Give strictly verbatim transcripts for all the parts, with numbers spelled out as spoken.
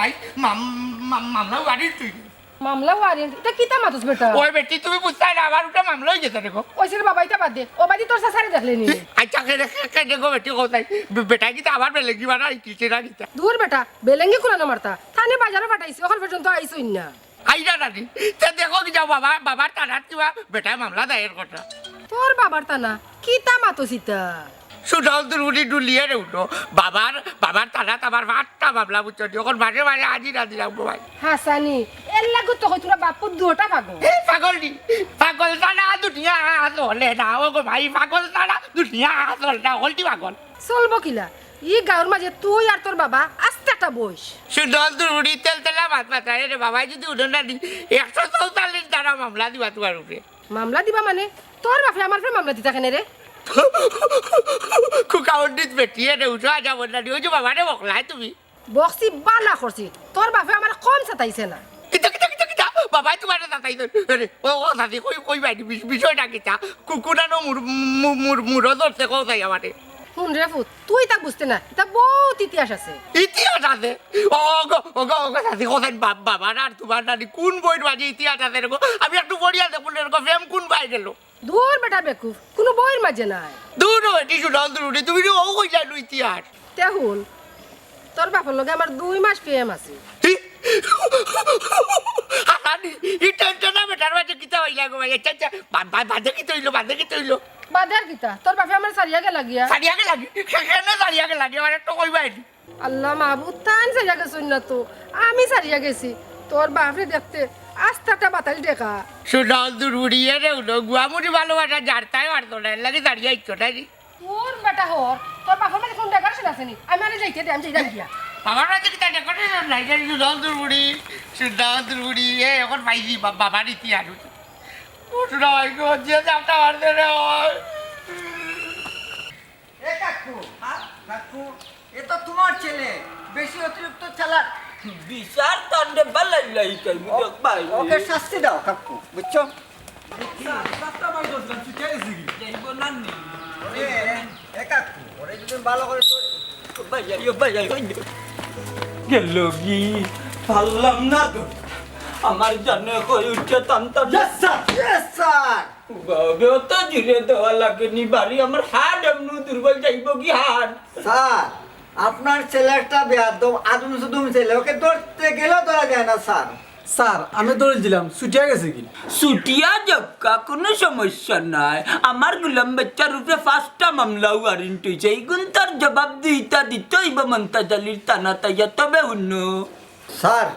আই, মাম-, মাম-, মামলা ওয়ারিস তুই। মামলা ওয়ারিস? ইতা কিতা মাতস বেটা? ওই বেটি, তুমি বুঝতায় না, আমার উপরে মামলা অইগেছে দেখো। ওই ছেলে বাবা, ইতা বাদ দে। ও বাদি তোর চাচারে দেখলে নি? আচ্ছা, কে দেখো বেটি কোথায়? বে-, বেটায় কিতা আমার বেলেগি বানা ইতিছে না কিতা? দূর বেটা, বেলেগি কুলানো মারতা। তানে বাজারো পাঠাইছি, অখন পর্যন্ত আইছইন না। আইরা নানি, তে দেখো কিতা বাবা, বাবার থানাত কিবা বেটায় মামলা দায়ের কররা। তোর বাবার থানা? কিতা মাতস ইতা? সুদল দুরুনি ডুলিয়ে রে উঠো। বাবার, বাবার থানাত আমার আটটা মামলা বুঝছো নি? অখন মাঝে মাঝে আজি রাজি রাখবো ভাই। হাসানি, এর লাগু তো কই তোরা বাপু দুটা পাগল। এ পাগল নি, পাগল ছাড়া দুনিয়া চলে না। ও গো ভাই, পাগল ছাড়া দুনিয়া চলে না। হলটি পাগল। চলবো কিলা? ই গাঁওর মাঝে তুই আর তোর বাবা আস্তা একটা বইস। সুদল দুরুনি তেল তেলা মাত মাতায় রে বাবায় যদি উঠো না নি, একশো চৌতাল্লিশ ধারা মামলা দিবা তোমার উপরে। মামলা দিবা মানে? তোর বাপে আমার উপরে মামলা দিতা কেনে রে? কুকাউন্ডিত বেটিয়ে রে উঠো আজা বন্ডানি, ওই যে বাবারে বকলায় তুমি। বকছি বালা করছি, তোর বাপে আমার কম সাতাইছে না। কিতা, কিতা, কিতা, কিতা? বাবায় তোমারে সাতাইছে? আরে, ও, ও, সাথী, কই, কই বাইনি, বিষ-, বিষয়টা কিতা? কু-, কুনানো মুর-, মু-, মুর-, মুরো ধরছে, কও চাই আমারে। হুন রে ফুত, তুই তা বুঝতে না, ইতা বহুত ইতিহাস আছে। ইতিহাস আছে? ও গো, ও গো, ও গো, সাথী, কও চাই, বাপ-, বাবার আর তোমার নানি কোন বইর মাঝে ইতিহাস আছে রে গো? আমি একটু পড়িয়া দেখবো রে গো, প্রেম কোন বায় গেল? দূর বেটা বেকুফ, কুনু বইর মাঝে নাই। দূর ও, এটি সুদল দুরুনি, তুমি যে ও কইলা লুইতি আর। তে হুন, তোর বাপর লগে আমার দুই মাস প্রেম আছে। হি? হারানি, ই টেনশন না বেটার মাঝে কিতা হইলা গো ভাই? আচ্ছা, আচ্ছা, বা-, বা-, বাদে কিতা হইলো, বাদে কিতা হইলো? বাদে আর কিতা? তোর বাপে আমার সারিয়া গেলা গিয়া। সারিয়া গেলা গি? কে-, কেনে সারিয়া গেলা গি? আমার একটু কইবা এটি। আল্লাহ মাহবুদ, তান সারিয়া গেছইন না তো, আমি সারিয়া গেছি। তোর বাপরে দেখতে আস্তা একটা বাতাল ডেকা। সুদল দুরুনি এরে উলো, গুয়ামুড়ি ভালোবাসা যার তাই পারতো না, এর লাগি সারিয়া ইচ্ছো না রে। তোর বেটা হর, তোর বাপর মাঝে কোন ডেকারেশন আছে নি? আমি আরে যাইতে দে, আমি যাইতাম গিয়া। আমার মাঝে কিতা ডেকারেশন নাই, জানি সুদল দুরুনি, সুদল দুরুনি, এ অখন পাইছি বা-, বাবার ইতিহাস। ও সুদল, যে যাত্রা মারতে রে হয়। এ কাকু, হ্যাঁ? কাকু, এ তো তোমার ছেলে, বেশি অতিরিক্ত চালাক। বিচার তান্ডে বালাই লাই কই, ও-, বুঝো ভাই। ওকে শাস্তি দাও কাকু, বুঝছো? স্যার, স্যারটা ভাই বলছিলাম, তুই কে গেছিলি? যাইবো না নি। এ, এ, এ কাকু, ওরে যদি ভালো করে তো ও ভাই, ও ভাই, ও ভাই। গেল কি? পারলাম না তো। আমার জানে কই উঠছে টান টান। Yes, sir! Yes, sir! বাবে অত জুরে দেওয়া লাগেনি, বাড়ি আমার হাড় এমনু দুর্বল যাইবো কি হাড়? স্যার, আপনার ছেলে একটা বেয়াদব, আদুম সুদুম ছেলে, ওকে ধরতে গেলেও ধরা যায় না, স্যার। স্যার, আমি ধরে দিলাম, ছুটিয়া গেছে কি? ছুটিয়া যাউক্কা, কুনু সমস্যা নাই। আমার গুলাম বাচ্চার উপরে পাঁচটা মামলা ওয়ারেন্ট অইছে, ইগুন তার জবাব দিতা দিতে অইবো মন্তাজ আলীর থানাত আইয়া। তবে হুনো, স্যার,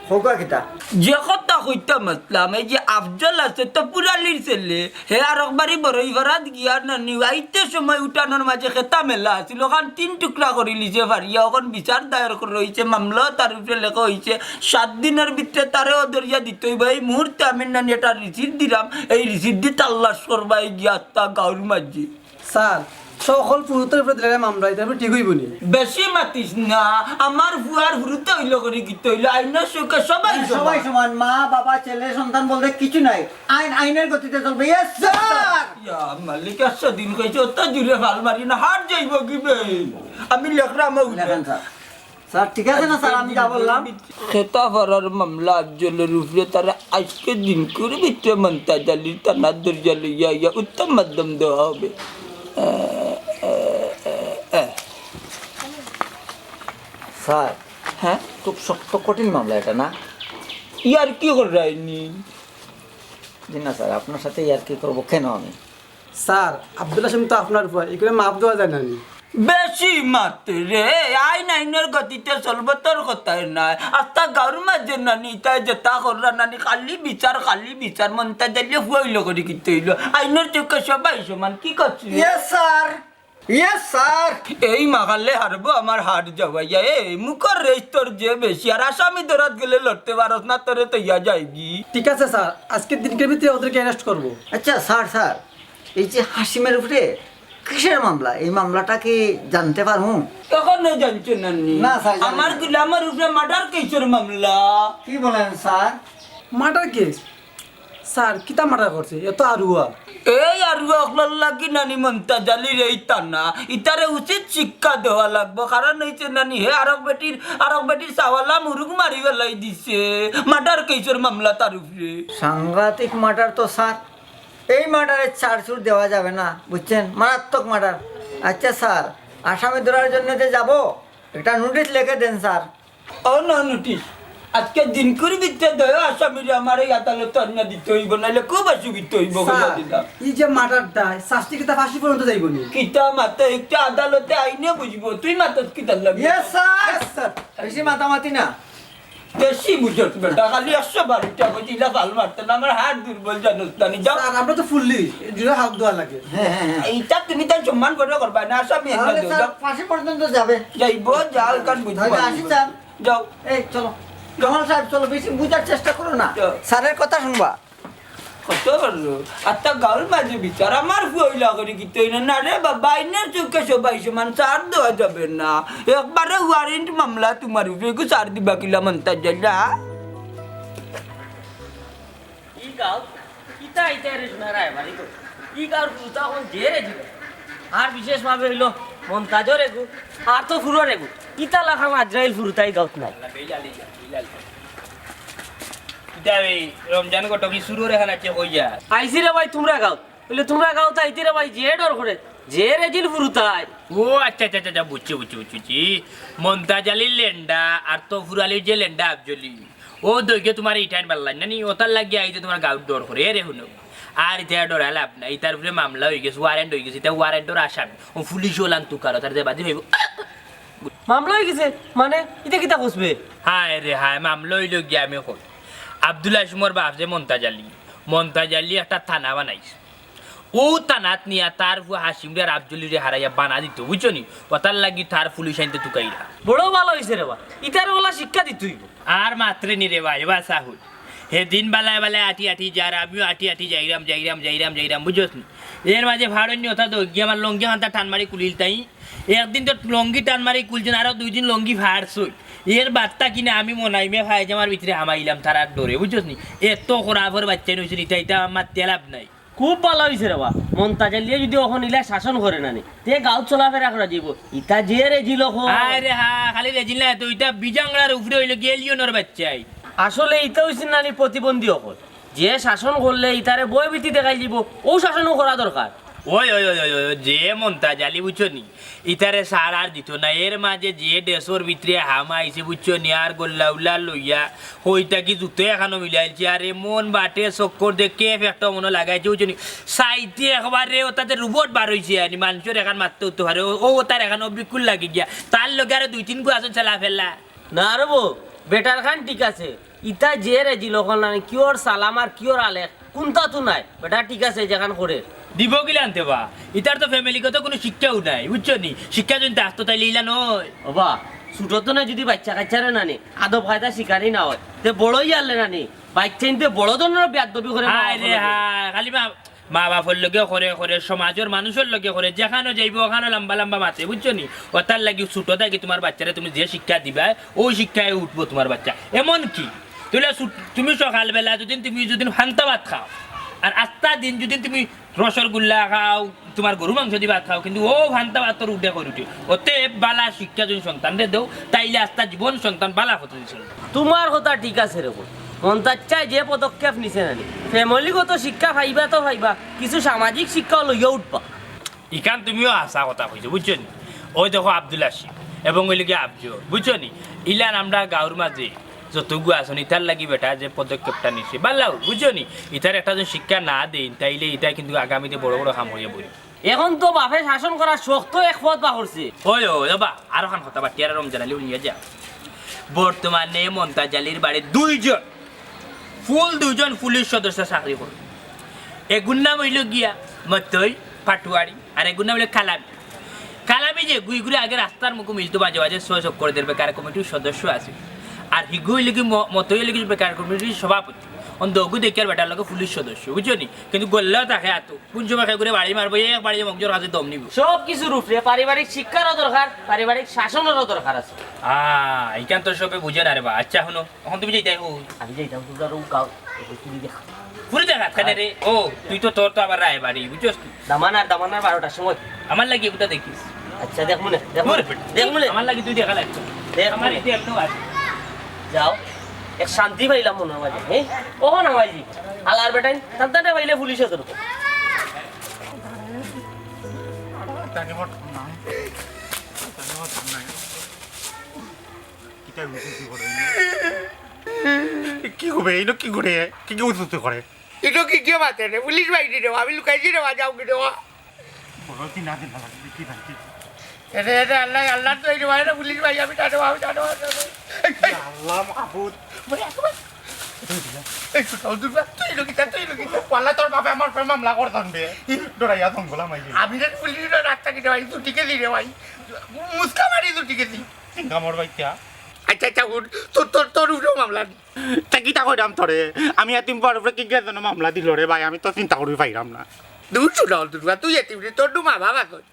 কউক্কা কিতা? যে কথা কইতাম আছলাম, এই যে আফজল আছে তো পুরালির ছেলে, হে আরক বাড়ি বড়ই ভাড়াত গিয়া নানি, আইতে সময় উঠানোর মাঝে খেতা মেলা আছিল, ওখান তিন টুকরা করিলিছে ফারিয়া, ওখান বিচার দায়ের করা অইছে, মামলা তার উপরে লেখা অইছে, সাত দিনর ভিতরে তারে অ ধরিয়া দিতে অইবো। এই মুহূর্তে আমি নানি একটা রিসিট দিলাম, এই রিসিট দি তাল্লাশ করবায় গিয়া আস্তা গাঁওর মাঝে। স্যার, সকল পুরুতর উপরে দিলে মামলা, ইটা ঠিক অইবো নি? বেশি মাতিস না, আমার ফুয়ার হুরুতা অইলো করি কিতা অইলো, আইনর চউখে সবাই সমান। সবাই সমান, মা, বাবা, ছেলে, সন্তান বলতে কিছু নাই। আইন আইনের গতিতে চলবে। Yes, sir! ইয়া মালিক, একশো দিন কইছে, অত জুরে ফাল মারি না, হার যাইবো কি বে? আমি লেখরাম। লেখেন, স্যার। স্যার, ঠিক আছে না, স্যার, আমি যা বললাম? খেতা ফারার মামলা আফজলর উপরে তারা আইজকে দিনকুর ভিতরে মন্তাজ আলীর থানাত ধরিয়া লইয়া আইয়া উত্তম মাধ্যম দেওয়া হবে। স্যার, হ্যাঁ? খুব শক্ত কঠিন মামলা এটা না? ইয়ার্কি কররায়নি? জি না স্যার, আপনার সাথে ইয়ার্কি করবো কেন আমি? স্যার, আব্দুল হাসিম তো আপনার ফুয়া, ইগুরে মাফ দেওয়া যায় না নি? বেশি মাতে রে, আইন আইনর গতিতে চলবো, তোর কথায় নাই। আস্তা গাঁওর মাঝে নানি, তাই যেতা কররা নানি, খালি বিচার, খালি বিচার, মন্তাজ আলীয়ে ফুয়া অইলো করি কিতা অইলো? আইনর চউখে সবাই সমান, কি করছি? Yes, sir! Yes, sir! এই মাখালে হারবো আমার হাড় যাওয়াইয়া, এই মুখর রেশ তোর যে বেশি, আর আসামি ধরাত গেলে লড়তে পারস না, তোরে তো ইয়া যাইগি। ঠিক আছে স্যার, আজকের দিনকের ভিতরে ওদেরকে অ্যারেস্ট করবো। আচ্ছা স্যার, স্যার, এই যে হাসিমের উপরে কিসের মামলা? এই মামলাটা কি জানতে পারবো? এখনো জানছো না নি? না, স্যার, জানি আমার না। গুলামর উপরে মার্ডার কেসের মামলা। কি বলেন, স্যার? Murder case? স্যার, কিতা মার্ডার করছে? এ তো আরুয়া। এই আরুয়া অকলর লাগি নানি মন্তাজ আলীর এই টানা। ইতারে উচিত শিক্ষা দেওয়া লাগবো, কারণ অইছে নানি হে আরক বেটির, আরক বেটির সাওয়ালা মুরুগ মারি ফালাই দিছে মার্ডার কেসর মামলা তার উপরে। সাংঘাতিক মার্ডার তো স্যার, এই মার্ডারে ছাড়-ছুড় দেওয়া যাবে না, বুঝছেন? মারাত্মক মার্ডার। আচ্ছা স্যার, আসামি ধরার জন্য যে যাব, একটা নোটিশ লিখে দেন স্যার। ও না নোটিশ, আজকে দিনকুর ভিতরে দেও আসামিরে আমার এই আদালতে আনিয়া দিতে অইবো, নাইলে খুব অসুবিধা অইবো, স্যার, কইয়া দিলাম। এই যে মার্ডারটা, শাস্তি কিতা ফাঁসি পর্যন্ত যাইবো নি? কিতা মাতে একটা আদালতে আইনে বুঝবো, তুই মাতস কিতা লাগি? Yes sir. Yes sir. বেশি মাতামাতি না। বেশি বুঝছ বেটা, খালি একশো বারোটা কইছি, ইলা ফাল মারতে না, আমার হাত দুর্বল জানোস না নি, যাও। স্যার, আমরা তো পুলিশ, জুড়ে হাত দেওয়া লাগে। হ্যাঁ, হ্যাঁ, হ্যাঁ। এইটা তুমি তাই সম্মান করে করবা না, আসামি একটা তাহলে দেও, স্যার, যাও। ফাঁসি পর্যন্ত যাবে। যাইবো, যাও, এখান বুঝবো তাহলে আমি। আসি স্যার। যাও। এই, চলো। কামাল সাহেব, চলো, বেশি বুঝার চেষ্টা করো না। যাও। স্যারের কথা শুনবা। কত বড়? আর তা গাঁওর মাঝে বিচার, আমার ফুয়া অইলা করি কিতা অইলো না রে বাবা, আইনের চোখে সবাই সমান, ছাড় দেওয়া যাবে না। একবারে ওয়ারেন্ট মামলা তোমার উপরে, এগু ছাড় দিবা কিলা মন্তাজ আলী? ই গাঁও, কিতা ইতা রে সোনা রায় বাড়ি তো? ই গাঁওর ফুরুতা অখন জেরে জিল। আর বিশেষভাবে অইলো মন্তাজর এগু, আর তো ফুরর এগু। ইতা লাখান আজরাইল ফুরুতা ই গাঁওত নাই। ইতা এই রমজান ঘটক ই সুরর এখান আছে কই যা? আইছি রে ভাই তুমরা গাঁওত। বলে তুমরা গাঁওত আইতে রে ভাই, যে ডর করে, জেরে জিল ফুরুতায়। ও আচ্ছা, আচ্ছা, আচ্ছা, আচ্ছা, বুঝছি, বুঝছি, বুঝছি, বুঝছি। মন্তাজ আলীর লেন্ডা আর তফুর আলীর যে লেন্ডা আফজলি, ও দইকে তোমার ইটাইন বাল্লাই না নি, ওটার লাগি আইতে তোমার গাঁওত ডর করে, এরে হুনো। আর ইতা ডরাই লাভ নাই, ইতার উপরে মামলা অই গেছে, ওয়ারেন্ট অই গেছে, ইতা ওয়ারেন্টর আসামি। ও পুলিশ ওলান তুকার, তার যে বাদে ভাইব। মামলা অই গেছে? মানে, ইতা কিতা কসবে? হায় রে হায়, মামলা অইলো গিয়া আমি কই। আব্দুল হাসিমর বাপ যে মন্তাজ আলী, মন্তাজ আলী একটা থানা বানাইছে। ও থানাত নিয়া তার ফুয়া হাসিমরে আর আফজলিরে হারাইয়া বানা দিতো, বুঝছো নি? ওটার লাগি তার পুলিশ আইনতে তুকাইরা। বড় ভালা অইছে রে বা, ইতারে ওলা শিক্ষা দিতে অইবো। আর মাতরে নি রে ভাই, বা সাহুল। হেদিন বালায় বালায় আটি আটি যার, আমিও আটি আটি যাইরাম, যাইরাম, যাইরাম, যাইরাম, বুঝছস নি? এর মাঝে ফাড়ইন নি ওটা তো গিয়া আমার লঙ্গি খান্তা টান মারি কুলিল তাই। একদিন তো লঙ্গি টান মারি কুলছইন, আরো দুই দিন লঙ্গি ফাড়ছইন। এর বার্তা কিনা আমি মনাইমে ফাইজামার ভিতরে হামাইলাম তারার ডরে, বুঝছস নি? এত খরাফর বাচ্চা নইছইন, ইতা ইতা আমার তেলাপ নাই। খুব ভালা অইছে রে বা। মন্তাজ আলীয়ে যদি অখন ইলা শাসন করে না নি, তে গাঁওত চলাফেরা করা যাইবো। ইতা যে রেজিল অখন। আরে হা, খালি রেজিল না, তো ইতা বিজাংলার উপরে অইলো গিয়া এলিয়নর বাচ্চাই। আসলে ইতা অইছে নানি প্রতিবন্ধী অকল। যে শাসন করলে ইতারে ভয়ভীতি দেখাই দিব, ও শাসনও করা দরকার। ওই, ওই, ওই, ওই, ওই, যে মন্তাজ আলী বুঝছো নি, ইতারে সার আর দিত না। এর মাঝে যে ড্রেসর ভিতরে হামাইছে বুঝছো নি, আর গোল্লা উল্লা লইয়া হইতা কি জুতো এখানো মিলাইছে, আর এমন বাটে চক্কর দেখে ফেকটা মনে লাগাইছে বুঝছো নি। সাইতে একবারে ওটাতে রোবট বার হইছে, আনি মানুষের এখান মারতে উঠতে পারে। ও, ও তার এখানো বিকুল লাগি গিয়া, তার লগে আরো দুই তিন গু আছেন ছেলা ফেলা। না রে বো, বেটার খান ঠিক আছে। ইতা যে রেজিল অকল নানি, কিওর সালাম আর কিওর আলেক, কুনতা তো নাই। বেটা ঠিক আছে, যেখান করে। দিব কিলা আনতে বা? ইতার তো ফ্যামিলিগত কোনো শিক্ষাও নাই, বুঝছো নি? শিক্ষা যদি থাকতো তাইলে ইলা নয়। ওবা, ছোট তো না যদি বাচ্চা কাচ্চারে নানি, আদব কায়দা শিখানি না হয়, তে বড়ই আনলে নানি, বাচ্চা ইনতে বড় ধরনের বেয়াদবি করে মা আরে বাপর লগে। হ্যাঁ, খালি মা মা বাপর লগে করে, করে, সমাজর মানুষর লগে করে, যেখানো যাইবো ওখানো লম্বা লম্বা মাতে, বুঝছো নি? ও তার লাগি ছোট থাকি তোমার বাচ্চারে তুমি যে শিক্ষা দিবায়, ওই শিক্ষায় উঠবো তোমার বাচ্চা। এমন কি, তুলে ছুট-, তুমি সকালবেলা যদি তুমি যদি ফান্তা ভাত খাও, আর আস্তা দিন যদি তুমি রসগোল্লা খাও, তোমার গরু মাংস দি ভাত খাও, কিন্তু ও ফান্তা ভাতর উঠে করে উঠে। অতএব বালা শিক্ষা যদি সন্তানরে দেও, তাইলে আস্তা জীবন সন্তান বালা হতে দিছে। তোমার কথা ঠিক আছে রে বো। মন্তাজ চাই যে পদক্ষেপ নিছে নানি, ফ্যামিলিগত শিক্ষা পাইবা তো পাইবা, কিছু সামাজিক শিক্ষাও লইয়া উঠবা। ইখান তুমিও হাছা কথা কইছো, বুঝছো নি? ওই দেখো আব্দুল হাসিম এবং ওই লগে আফজল, বুঝছো নি? ইলান আমরা গাঁওর মাঝে যতগু আছনি, তার লাগি বেটা যে পদক্ষেপটা নিছে, বালাও, বুঝছো নি? ইতার একটা যদি শিক্ষা না দেইন, তাইলে ইতা কিন্তু আগামীতে বড় বড় কাম করিয়া বই। এখন তো বাপে শাসন করার শক্ত এক পথ বার করছে। ওই, ওই, ওবা, আরো খান কথা বাটি আর রমজান আলী উনিয়া যা। বর্তমানে মন্তাজ আলীর বাড়ি দুইজন, ফুল দুইজন পুলিশ সদস্য চাকরি করে। এগুর নাম অইলো গিয়া মতই পাটুয়ারি, আর এগুর নাম অইলো কালামি। কালামি যে গুইগুরে আগে রাস্তার মুখো মিলতো মাঝে মাঝে, ছয় চক্করদের বেকার কমিটির সদস্য আছে। আর হিগু অইলো কি ম-, মতই অইলো কি বেকার কমিটির সভাপতি। অন দগু দেখিয়ার বেটার লগে পুলিশ সদস্য, বুঝছো নি? কিন্তু গল্লাও থাকে আতো। কোন সময় খেয়ে করে বাড়ি মারবো, এক বাড়ি মগজর কাছে দম নিব। সব কিছুর উপরে পারিবারিক শিক্ষারও দরকার, পারিবারিক শাসনেরও দরকার আছে। আহ, ইখান তো সবে বুঝে না রে বা। আচ্ছা, হুনো, এখন তুমি যাইতাই হো। আমি যাইতাম, তোমরা রোগ গাও, একটু তুমি দেখা। ঘুরে দেখা কেন রে? ও, তুই তো, তোর তো আবার রায় বাড়ি, বুঝছস তুই? দামানার, দামানার বারোটার সময়। আমার লাগি ওটা দেখিস। আচ্ছা, দেখ মনে, দেখ মনে, ঘুর। দেখ মনে। আমার লাগি তুই দেখা লাগতো। দেখ আমার মনে। ইতে এমনও আছে। যাও, এক শান্তি পাইলাম মনের মাঝে, হ্যাঁ? ওহো না ভাইজি, আলার বেটাইন, তান্তাটা পাইলে পুলিশে ধরবো। কিতা উঁচু উঁচু করে? কি গো বে, এইনো কি করে? কি কি উঁচু উঁচু করে? ইনো কি গিয়ে মাতে রে? পুলিশ ভাই রে, আমি লুকাইছি রে, যাও কি রে? বড় দিন আগে না লাগে, কি ভাই, কি? এরে, এরে, আল্লাহ, আল্লাহ তো এই রে ভাই, পুলিশ ভাই, আমি জানো, আমি জানো, আমি জানো। এই, এই। আল্লাহ মাহবুদ। এই, এই, এই, তুই লোকিতা, তুই লোকিতা। ওয়াল্লাহ, তোর বাপে আমার উপরে মামলা করতাম বে। ডরাইয়া জঙ্গল আমাই। আমি রে পুলিশ রাস্তা কিনে ভাই, তুই টিকে দি রে ভাই। মুসকা মারি তুই টিকে দি। সিঙ্গামর বাইচ্চা। আচ্ছা, আচ্ছা, উঠ। তোর, তোর, তোর উপরেও মামলা। তা কিতা কইরাম তোরে? আমি এতিম পুয়ার উপরে কিগিয়ে যেন মামলা দিল রে ভাই, আমি তো চিন্তা করি পাইরাম না। দূর শুনাও, দূর বা, তুই এতিম রে, তোর তো মা বাবা কই?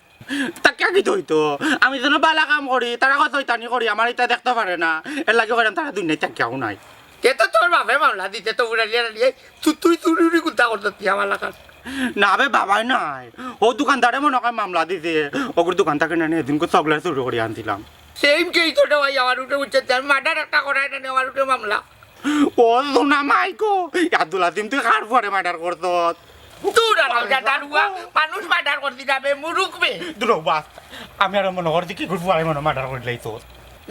তা কিয়া কিতা অইতো? আমি যেন বালা কাম করি, তারা কত শয়তানি করি, আমার ইতা দেখতে পারে না। এর লাগি কইরাম তারা দুনিয়াত থাকিয়াও নাই। তে তো তোর বাপে মামলা দিতে তো উড়ালিয়া নিয়ে, তুই, তুই, তুই, তুই কুন্তা করতে তুই আমার লাখান? না বে, বাবাই নাই। ও দোকানদারে মনে হয় মামলা দিছে। ওগুর দোকান থাকি না নিয়ে এদিনকে চকলেট চুরি করি আনছিলাম। সেম কেই তো রে ভাই, আমার উপরে উঠছে, আমি মার্ডার একটা করাই না নি, আমার উপরে মামলা। ও সোনা মাইকো, আব্দুল আজিম, তুই কার পুয়ারে মার্ডার করছত? দূর আর আলগা দারুয়া, মানুষ মার্ডার করছি না বে, মুরুখ বে। দূর হ, বাস। আমি আর মনে করছি কি করে পুয়ারে মনে মার্ডার করিলাই তো।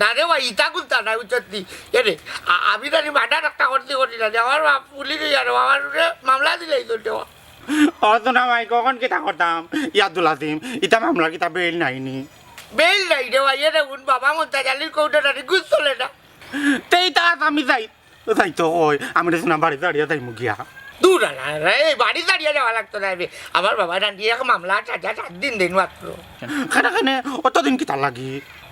না রে ভাই, ইতা কুন্তা না, উচ্চতি। এ রে, আ-, আমি জানি মার্ডার একটা করছি, করি না রে, আমার বাপ পুলিশ হইয়া রে, আমার উপরে মামলা দিলাই তো দেওয়া। ও সোনা মাইকো, অখন কিতা করতাম? ইয়া আব্দুল আজিম, ইতা মামলা কিতা বেইল নাই নি? বেইল নাই রে ভাই, এ রে, উন বাবা মন্তাজ আলীর কোর্টে নানি ঘুষ চলে না। তেই তা আমি যাই, যাই তো কই, আমি রে সোনা বাড়ি দাঁড়িয়ে যাইমু গিয়া। দূর আলা রে, এই বাড়ি দাঁড়িয়ে যাওয়া লাগতো না রে। আমার বাবা নানি এক মামলা সাজা সাত দিন দিন মাত্র। কেনে, কেনে, অতদিন কিতা লাগি?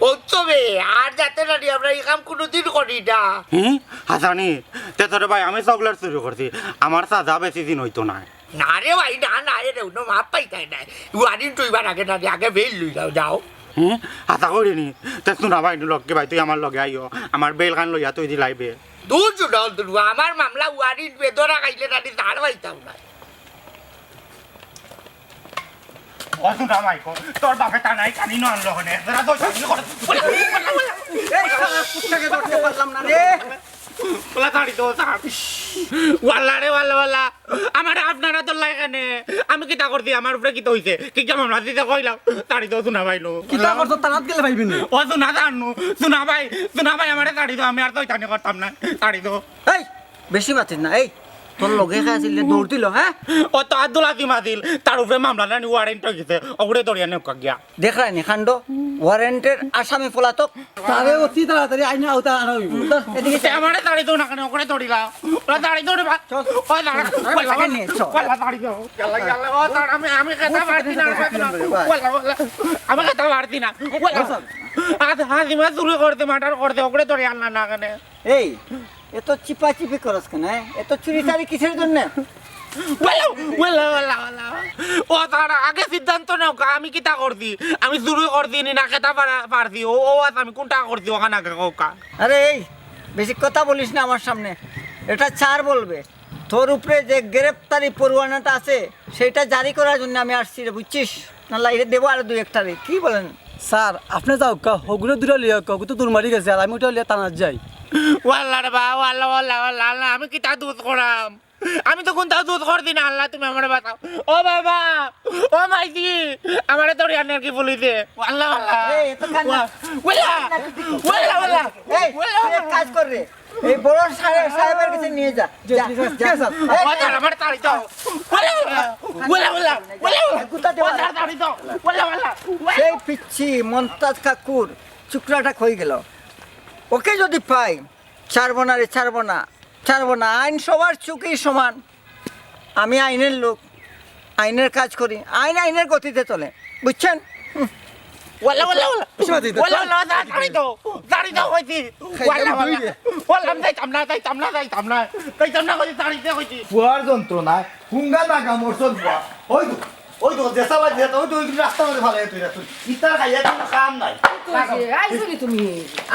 অত বে, আর যাতে নানি আমরা এই কাম কোনোদিন করি না। হুম? হাসানি, তে তোরে ভাই আমি চকলেট চুরি করছি, আমার সাজা বেশি দিন হইতো না। না রে ভাই, না, না, এ রে, উনো মাফ পাইতাই নাই। ওয়ারিন তুই বার আগে না, আগে বেইল লই যাও, যাও। হুম? হাতা করি নি? তে সোনা ভাই, লগে ভাই, তুই আমার লগে আইও। আমার বেইল খান লইয়া তুই দিলাইবে। দূর চুডল তুলু, আমার মামলা ওয়ারিন বেদরা খাইলে নানি তার পাইতাম না। ও সোনা ভাই, কো, তোর বাপে তা নাই, কানি না আনলো হনে। তোরা তো চাকরি করে। এই শালা কুত্তাকে ধরতে পারলাম না রে। ওলা তাড়ি তো, তাড়। ওয়াল্লা রে, ওয়াল্লা, ওয়াল্লা। আমারে আপনারা তো লাই কেনে। আমি কিতা করছি? আমার উপরে কিতা হইছে? কি কেমন মামলা দিতে কইলাম? তাড়ি তো, সোনা ভাই লো। কিতা করছো? তারাত গেলে পাইবি না। ও সোনা জানো, সোনা ভাই, সোনা ভাই, আমারে তাড়ি তো, আমি আর তো ইতানি করতাম না। তাড়ি তো। এই, বেশি মাতিস না। এই, তোর লগে কে আছিল? দৌড় দিল, হ্যাঁ? ও তো আব্দুল আজিম আছিল, তার উপরে মামলা নানি ওয়ারেন্ট হয়ে গেছে, ওগুলো দরিয়া নেউকা গিয়া। দেখরায় নি কাণ্ড, ওয়ারেন্টের আসামি পলাতক। তারে অতি তাড়াতাড়ি আইনের আওতায় আনা হইব। এদিকে তে আমারে তাড়ি দেও না কেনে, ওগুলো দরিয়া। ওরা তাড়ি দেও রে বা। চল। ও দাঁড়া। আরে, ওলা, ওলা, নিয়ে, চল। ওলা, তাড়ি দেও। ইয়াল্লা, ইয়াল্লা, ও দাঁড়া, আমি, আমি খেতে পারছি না, আমি খেতে পারছি না। ওলা, ওলা, আমি খেতে পারছি না। ওলা। আজ হাজিমা চুরি করতে, মার্ডার করতে, ওগুলো দরিয়া আনলা না কেনে। এই, এত চিপাচিপি করস কেনে, হ্যাঁ? এত চুরিচারি কিসের জন্য? ওলা, ওলা, ওলা, ওলা। ও তারা আগে সিদ্ধান্ত নেও, কা-, আমি কিতা করছি? আমি চুরি করছি নি না খেতা পারা-, পারছি? ও, ও, আচ্ছা, আমি কোনটা করছি? ওখানে আগে কও কা। আরে এই, বেশি কথা বলিস না আমার সামনে। এটা স্যার বলবে। তোর উপরে যে গ্রেপ্তারি পরোয়ানাটা আছে, সেটা জারি করার জন্য আমি আসছি রে, বুঝছিস? নাহলে এরে দেবো আরো দুই একটা রে। কি বলেন? স্যার, আপনি যাও কা, হগুরে দূরে লিয়ে কা, হগু তো দৌড় মারি গেছে, আর আমি ওটা লিয়ে থানাত যাই। ওয়াল্লা রে বা, ওয়াল্লা, ওয়াল্লা, ওয়াল্লা, আল্লাহ, আমি কিতা দোষ করাম? আমি তো কোনটাও দোষ করছি না, আল্লাহ, তুমি আমারে বাঁচাও। ও বাবা, ও মাইজি, আমারে দরিয়া নেকি পুলিশে। ওয়াল্লা, ওয়াল্লা। এই, এত কান্না। ওয়া-, ওয়াল্লা, ওয়াল্লা, ওয়াল্লা। এই, ওয়াল্লা, তুই এক কাজ কর রে। এই বড় সাহেব, সাহেবের কাছে নিয়ে যা। জি, যা, জি, স্যার। যা। জি, স্যার। এই, ও স্যার, আমারে তাড়ি দাও। ওয়াল্লা, ওয়াল্লা, ওয়াল্লা, ওয়াল্লা, ওয়াল্লা। কুত্তা ও দেওয়া। স্যার, তাড়ি দাও। ওয়াল্লা, ওয়াল্লা, ওয়াল্লা। সেই পিচ্ছি মন্তাজ কাকুর চুকরাটা কই গেল? ওকে যদি পাই, ছাড়বো না রে, ছাড়বো না, ছাড়বো না। আইন সবার চোখেই সমান। আমি আইনের লোক, আইনের কাজ করি, আইন আইনের গতিতে চলে, বুঝছেন? হুম। ওয়াল্লা, ওয়াল্লা, ওয়াল্লা। বেশি মাতিস না, ওয়াল্লা, চল। ওয়াল্লা, তাড়ি দাও, তাড়ি দাও কইছি। খাই ওয়াল্লা, যাবি ওয়াল্লা। তুই রে। ওয়াল্লা, আমি যাইতাম না, যাইতাম না, যাইতাম না। যাইতাম না কইছি, তাড়ি দে কইছি। পুয়ার যন্ত্রণায়, হুঙ্গা নাগা মরছন পুয়া। ওই তো, ওই তো, যেসা বাজে, ওই তো, ওই রাস্তা মাঝে ফালাই তুই রাখছস। ইতার খাইয়া কোনো কাম নাই। কইছে, আইছো নি তুমি?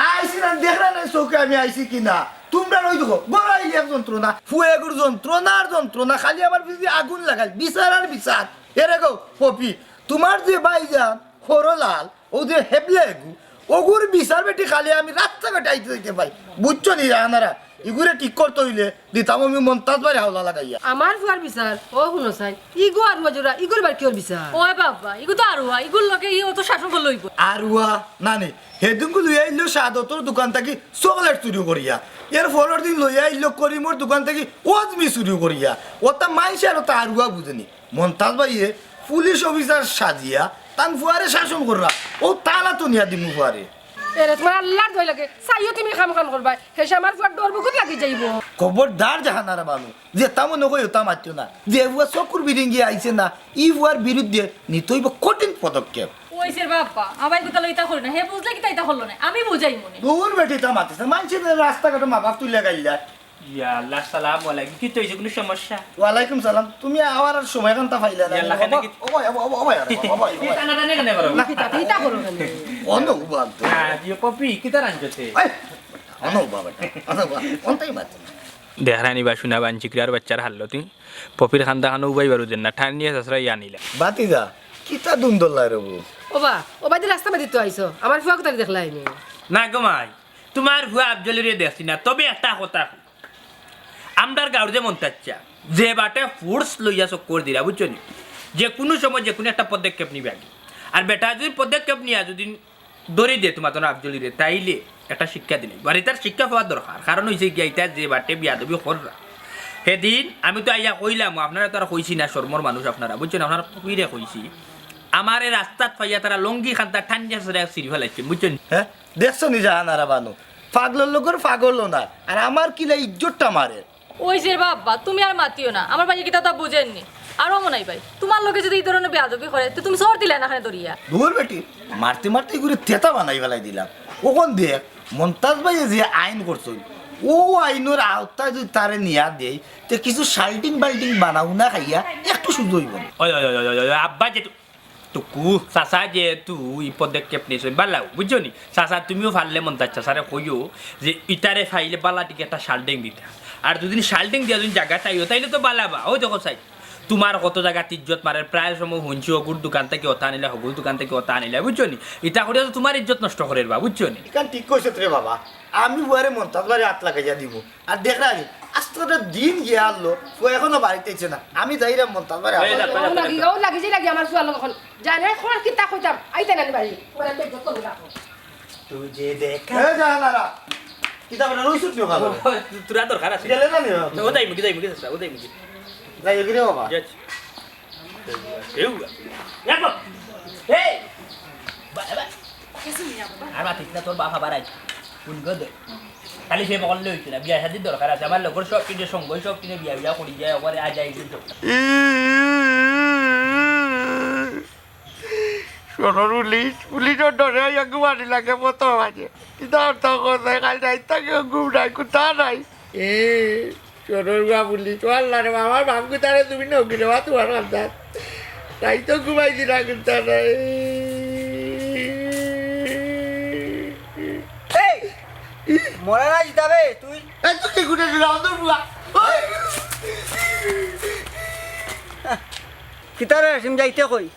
আইছি না, দেখরা না চোখে আমি আইছি কি না। তুমরার অউ দেখো, ঘরো আইলে এক যন্ত্রণা, ফুয়াগুর যন্ত্রণা আর যন্ত্রণা, খালি আমার পিছে আগুন লাগাইল, বিচার আর বিচার। এরে গো পপি, তুমার যে ভাইজান হরলাল, অউ যে হেবলা এগু, অগুর বিচার বেটি খালি আমি রাস্তাঘাটে আইতে যাইতে পাই। বুঝছো নি জাহানারা? ইগুরে ঠিক করতে অইলে দিতাম আমি মন্তাজ ভাইরে হাওলা লাগাইয়া। আমার ফুয়ার বিচার, অউ হুনো চাই, ইগু আরুয়া জুড়া, ইগুর বার কিওর বিচার? ওই বাবা, ইগু তো আরুয়া, ইগুর লগে ই অত শাসন করলে অইবো? আরুয়া না নি, হেদিনকু লইয়া আইলো শাহাদতর দোকান থাকি চকলেট চুরি করিয়া, এর পরর দিন লইয়া আইলো করিমর দোকান থাকি অজমি চুরি করিয়া। অতা মাইনষে আর অতা আরুয়া বুঝে নি। মন্তাজ ভাইয়ে পুলিশ অফিসার সাজিয়া তান ফুয়ারে শাসন কররা, অউ তালা তো নিয়া দিমু ফুয়ারে। এরে তুমার আল্লার দোয়াই লাগে, চাইও তুমি কাম কাম করবায়, হেষে আমার ফুয়ার ডর বুকুত লাগি যাইবো। খবরদার জাহানারা বানু, যেতা মনো কয় অতা মাতিও না। যে ফুয়া চকুর বিরিঙ্গি আইছে না, ই ফুয়ার বিরুদ্ধে নিতে অইবো কঠিন পদক্ষেপ। ওই যে বাবা, আমায় কথা লইতা করি না, হে বুঝলে কিতা ইতা করলো না, আমি বুঝাইমু নে। দুর বেটি, ইতা মাতিস না, মাইনষে রাস্তাঘাটো মা বাপ তুলিয়া গাইল্লা। ইয়া আল্লাহ, সালাম আলাইকুম। কিতা অইছে, কুনু সমস্যা? ওয়ালাইকুম সালাম। তুমি আওয়ার আর সময় কান্তা পাইলা না। ইয়া আল্লাহ, ও বাবা, কেনে কি- ও বাবা, ও বাবা, ও বাবা, ও বাবা, ও বাবা। এই টানাটানি কেনে করো? না, কিতা, কিতা করো কেনে? অনো উবাদ। না, দিও পপি, কিতা রাঞ্জতে? এই, অনো উবাদ বেটা, অনো উবাদ, অনতাই মাত। দেখরানি বা শুনা বাঞ্চিকরার বাচ্চার হাল্লতি, পপির কান্দা খানো উবাই বারু দেন না, টানিয়া চাচরা ইয়া নিলা। বাতিজা, কিতা দুন্দল্লায় রবু? ওবা, ওবাদি রাস্তা বাদি তো আইছো, আমার ফুয়া কুতারে দেখলায় নি? না গো মাই, তুমার ফুয়া আফজলিরে দেখছি না, তবে একটা কথা কই। আমরার গাঁওর যে মন্তাজ চাচা, যে বাটে ফোর্স লইয়া চক্কর দিরা, বুঝছো নি? যে কুনু সময় যে কুনু একটা পদক্ষেপ নিবা গি। আর বেটা যুদি পদক্ষেপ নিয়া যুদি ধরি দে তুমার তো আফজলিরে, তাইলে একটা শিক্ষা দিলাই। আর ইতার শিক্ষা পাওয়ার দরকার, কারণ অইছে গিয়া ইতা যে বাটে বিয়াদবি কররা। হেদিন আমি তো আইয়া কইলাম, আপনারারে তো আর কইছি না, শরমর মানুষ আপনারা, বুঝছো নি? আপনারার পপিরে কইছি। আমারে রাস্তাত পাইয়া তারা লুঙ্গি খান্তা টানিয়া ছিড়ি ফালাইছে, বুঝছো নি? হে? দেখছো নি জাহানারা বানু? পাগলর লগর পাগলও না, আর আমার কিলা ইজ্জতটা মারে। ওই যে বাবা, তুমি আর মাতিও না, আমার ভাইয়ে কিতা তা বুঝেননি। আর অমন নাই ভাই, তুমার লগে যুদি ই ধরনর বেয়াদবি করে, তে তুমি চড় দিলায় না কেনে ধরিয়া? দুর বেটি, মারতে মারতে ইগুরে তেতা বানাই ফালাই দিলাম। অখন দেখ, মন্তাজ ভাইয়ে যে আইন করছইন, অউ আইনর আওতায় যুদি তারে নিয়া দেই, তে কিছু শাল্টিং বাল্টিং বানাও না খাইয়া একটু সুজা অইবো। ওই, ওই, ওই, ওই, ওই, ওই, আব্বা যে তু-, টুকু, চাচা যেহেতু ই পদক্ষেপ নিছইন, বালাউ, বুঝছো নি? চাচা, তুমিও পারলে মন্তাজ চাচারে কইও যে ইতারে পাইলে বালা টিকে একটা শাল্টিং দিতা। আর যুদি শাল্টিং দিয়া যুদি জাগা চাইও, তাইলে তো বালা বা। অউ দেখো চাই, তুমার কত জাগাত ইজ্জত মারের, প্রায় সময় হুনছি, হগুর দোকান থাকি অতা আনিলা, হগুর দোকান থাকি অতা আনিলা, বুঝছো নি? ইতা করিয়া তো তুমার ইজ্জত নষ্ট করের বা, বুঝছো নি? ইখান ঠিক কইছত রে বাবা, আমি ফুয়ারে মন্তাজ ভাইরে আত লাগাইয়া দিমু। আর দেখরানি, আস্তা দিন গিয়া হারলো, ফুয়া এখনো বাড়িত আইছে না। আমি যাইরাম মন্তাজ ভাইরে আত লাগাইয়া। অউ লাগি, অউ লাগি যে লাগি আমার ফুয়ার লগে অখন। জানে খবর কিতা কইতাম, আইতা নানি বাড়ি। ওরা তো যত লাগো। তুই যে দেখা। এ জাহানারা, কিতা বেটা রইছত নি অখানো? ও, তোরা দরকার আছে। গেলে না নি? ও যাইমু গি, যাইমু গি, চাচা, ও যাইমু গি। যাইও গি রে বাবা। যাচ্ছি। কেউ, দেখো, এই, বা-, বা-, আর মাতিস না, তোর বাপ আবার আইছে। কোন গো দে? খালি সে বললে অইতো না, বিয়া শাদির দরকার আছে। আমার লগর সব কিনে সঙ্গ, সব কিনে বিয়া, বিয়া করি যায়, ওরে আ যায় কিন্তু। শোনো পুলিশ, পুলিশর ডরে আইয়া ঘুমানি লাগে মতো মাঝে। কিতা অর্থ করছে, কাল রাইত থাকি ঘুম নাই, কুতা নাই। এ, শোনো বা পুলিশ, ও আল্লাহ রে, আমার বাপ কুতারে তুমি নকি রে বা তোমার আন্দাজ। রাইত তো ঘুমাইছি না কুতা নাই। এই, মরা না জিতাবে তুই? এই, তুই কি ঘুরে ঘুরে আমার বুয়া? ওই। কিতারে হাসিম যাইতে কই?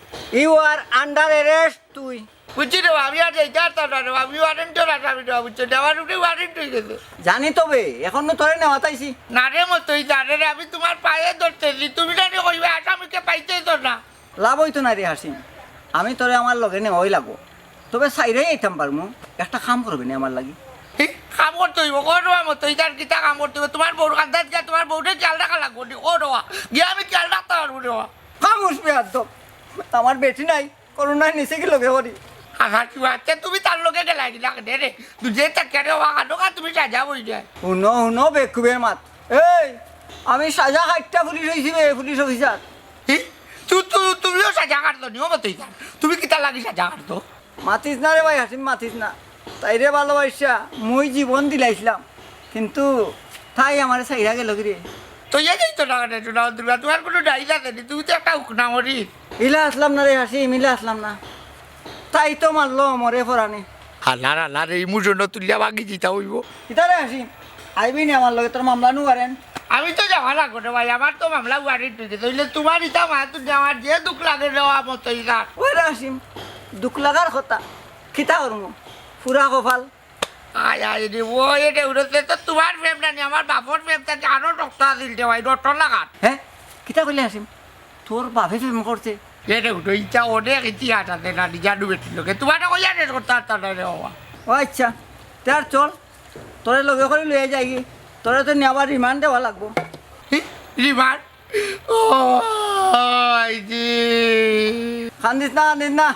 You are under arrest তুই। বুঝছি রে, আমি আর যাইতে পারতাম না রে, আমি ওয়ারেন্টর আসামি রে, বুঝছো? আমার উপরে ওয়ারেন্ট অই গেছে। জানি তো বে, এখন তো তোরে নেওয়াত আইছি। না রে মতই, জানে রে, আমি তোমার পায়ে ধরতেছি, তুমি জানি কইবে আসামিকে পাইতেই তো না। লাভ অইতো না রে হাসিম, আমি তোরে আমার লগে নেওয়াই লাগবো। তবে সাইরাই আইতাম পারমু, একটা কাম করবে নি আমার লাগি? হি, কাম করতে অইবো, ও রোয়া মতই, জান কিতা কাম করতে অইবো? তোমার বউর কান্দাত গিয়া তোমার বউরে খেয়াল রাখা লাগবো নি, ও রোয়া, গিয়া আমি খেয়াল রাখতে পারবো নি, ও। খামোশ বেয়াদব, আমার বেটি নাই, করোনায় নিচে কি লগে করি? আহা, কি বাচ্চা, তুমি তার লগে গেলা কি লাগে রে? তুই যে তাকে রে, ওয়া কাটো কা, তুমি সাজা বই যায়। হুনো, হুনো, বেকুবের মাত। এই, আমি সাজা কাটটা পুলিশ অইছি বে, পুলিশ অফিসার। হি? তু-, তু-, তুমিও সাজা কাটতো নি, ও মতই যান। তুমি কিতা লাগি সাজা কাটতো? মাতিস না রে ভাই হাসিম, মাতিস না। তাইরে ভালোবাসা মুই জীবন দিলাইছিলাম, কিন্তু তাই আমারে ছাইরা গেল কি রে? তো ইয়ে যাইতো না কেনে, শোনা দুর্গা, তোমার কোনো ডাইল আছে নি? তুমি তো একটা উকনা মরিচ। ইলা আসলাম না রে হাসিম, ইলা আসলাম না। তাই তো মারলো মরে ফরানে। হালার হালার এই মুজন্য তুলিয়া বাগি দিতা অইবো। কিতা রে হাসিম? আইবি নি আমার লগে, তোর মামলা নু ওয়ারেন্ট? আমি তো যাওয়া লাগবো রে ভাই, আমার তো মামলা ওয়ারেন্ট অই গেছে। অইলে তুমার ইতা মাত হুনিয়া আমার যে দুখ লাগে রে, ও মতো ইতা। ওই রে হাসিম, দুখ লাগার কথা, কিতা করমু? ফুরা কপাল। আয়, আয় রে, ও এ রে, উড়তে তো তুমার প্রেম না নি, আমার বাপর প্রেম থাকি আরো শক্ত আছিল রে ভাই, ডটর লাগাত। হে? কিতা কইলে হাসিম? তোর বাপে প্রেম করছে? এ রে, উঠো, ইটা অনেক ইতিহাস আছে না, জানু বেটির লগে। তুমারে কইয়া শেষ করতাম পারতাম নায় রে বাবা। ও আচ্ছা, তে আর চল, তোরে লগে করি লইয়া যাইগি, তোরে তো নিয়া আবার রিমান্ড দেওয়া লাগবো। হি? রিমান্ড? ও, আইজি। কান্দিস না, কান্দিস না।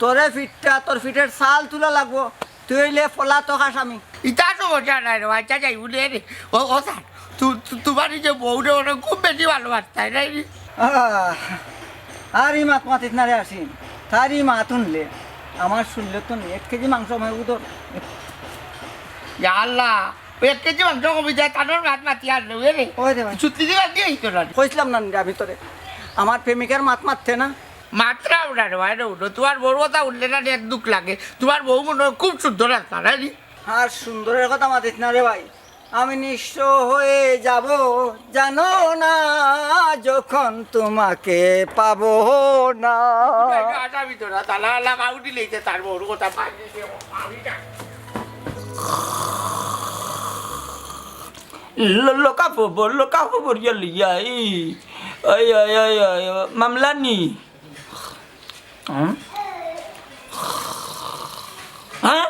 তোরে ফিটটা, তোর ফিটের ছাল তুলা লাগবো। তুই অইলে পলাতক আসামি। ইতা তো মজা নাই রে, আচ্ছা যাই উঠে রে। ও, ও স্যার, তু-, তু-, তুমার এই যে বউরে ওরা খুব বেশি ভালোবাসতায়, তাই নি? আহ, আর ই মাত মাতিস না রে হাসিম। তার ই মাত হুনলে আমার শরীরো তো নি এক কেজি মাংস আমার উদর। ইয়া আল্লাহ, ওই এক কেজি মাংস কমি যায়, তানোর মাত মাতি আর নেই রে। ওই রে ভাই। সত্যি দিবা দিয়ে তো না। কইছিলাম না রে আমি তোরে, আমার প্রেমিকার মাত মাততে না। মাতরাম না রে ভাই, রে উঠো, তুমার বউর কথা হুনলে না এক দুখ লাগে। তুমার বউ মনে হয় খুব সুন্দর আছে, তাই নি? আর সুন্দরের কথা মাতিস না রে ভাই, আমি নিঃস্ব হয়ে যাব, জানো না, যখন তোমাকে পাবো না। আসামি তো না, তালা আলা কাউটি লইতে তার বউর কথা পাই দিছে, আমি না। ল-, লকা খবর, লকা খবর ইয়া লইয়া, এই, ওই, ওই, ওই, ওই, মামলা নি? হুম? হ্যাঁ?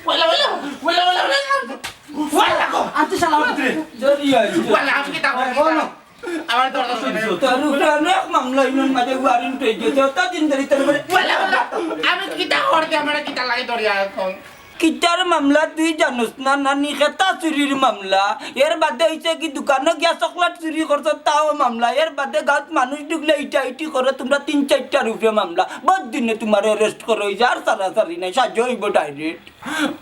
ওলা, ওলা, ওলা, ওলা, ওলা। ওলা গো। আনতে শালা আমাদের। জলদি আয়। ওলা, আমি কিতা করি? বলো। আমার দরকার শুনে। তোর উপরে অনেক মামলা ইনোর মাঝে ওয়ারেন্ট অই গেছে। অতদিন ধরি তোর উপরে ওলা, ওলা। আমি কিতা করতে, আমার কিতা লাগে দরিয়া এখন? কিতার মামলা তুই জানোস না? নানি খেতা চুরির মামলা। এর বাদে অইছে কি দোকানো গিয়া চকলেট চুরি করছো, তাও মামলা। এর বাদে গাঁওত মানুষ ঢুকলে ইটা ইটি করো, তুমরা তিন চাইরটার উপরে মামলা। বউত দিনে তুমারে অ্যারেস্ট করা অইছে, আর ছাড়াছাড়ি নাই, সাজা অইবো ডাইরেক্ট।